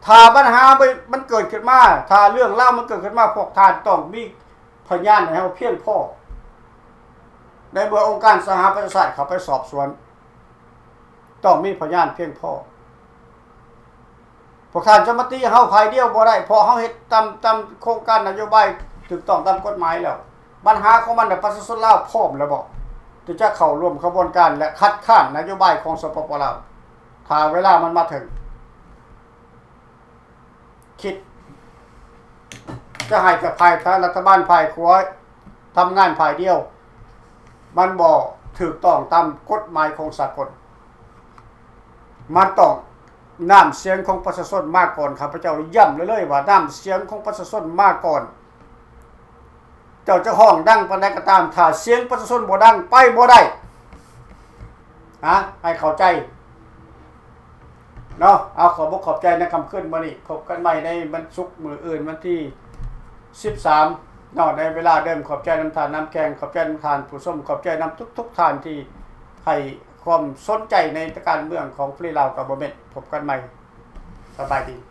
ຖ້າບັນຫາມັນເກີດຂຶ້ນມາ, ຖ້າເລື່ອງລາວມັນເກີດຂຶ້ນມາ, ພວກທ່ານຕ້ອງມີ ພະຍານໃຫ້ເຮົາພຽງພໍ. ໃນເມື່ອອົງການສະຫະປະຊາຊາດເຂົ້າໄປສອບສວນ ຕ້ອງມີພະຍານພຽງພໍ. ພວກທ່ານຈະມາຕີເຮົາຝ່າຍດຽວບໍ່ໄດ້, ເພາະເຮົາເຮັດຕາມ, ຕາມໂຄງການນະໂຍບາຍຖືກຕ້ອງຕາມກົດໝາຍແລ້ວ. ບັນຫາຂອງມັນນະ ປະຊາຊົນລາວພ້ອມແລ້ວບໍ່ ທີ່ຈະເຂົ້າຮ່ວມຂະບວນການ ແລະ ຄັດຄ້ານນະໂຍບາຍຂອງ ສປປ ລາວ ຖ້າເວລາມັນມາເຖິງ? ຄິດ. ຈະໃຫ້ແຕ່ຝ່າຍລັດຖະບານຝ່າຍຂວາທຳງານຝ່າຍດຽວ ມັນບໍ່ຖືກຕ້ອງຕາມກົດໝາຍຂອງສາກົນ. ມັນຕ້ອງ ນ້ຳສຽງຂອງປະຊາຊົນມາກ່ອນ. ຂ້າພະເຈົ້າຢ້ຳເລີຍໆວ່າ ນ້ຳສຽງຂອງປະຊາຊົນມາກ່ອນ. ເຈົ້າຈະຮ້ອງດັງປານໃດກໍຕາມ ຖ້າສຽງປະຊາຊົນບໍ່ດັງ ໄປບໍ່ໄດ້ນະ ໃຫ້ເຂົ້າໃຈເນາະ. ເອົາ ຂອບອົກຂອບໃຈໃນຄ່ຳຄືນມື້ນີ້. ພົບກັນໃໝ່ໃນວັນສຸກມື້ອື່ນ ວັນທີສິບສາມເນາະ ໃນເວລາເດີມ. ຂອບໃຈນຳທ່ານນ້ຳແຂງ, ຂອບໃຈນຳທ່ານຜູ້ຊົມ, ຂອບໃຈນຳທຸກໆທ່ານທີ່ໃຫ້ຄວາມສົນໃຈໃນການເມືອງຂອງປະເທດລາວກັບບໍ່ແມ່ນ. ພົບກັນໃໝ່. ສະບາຍດີ.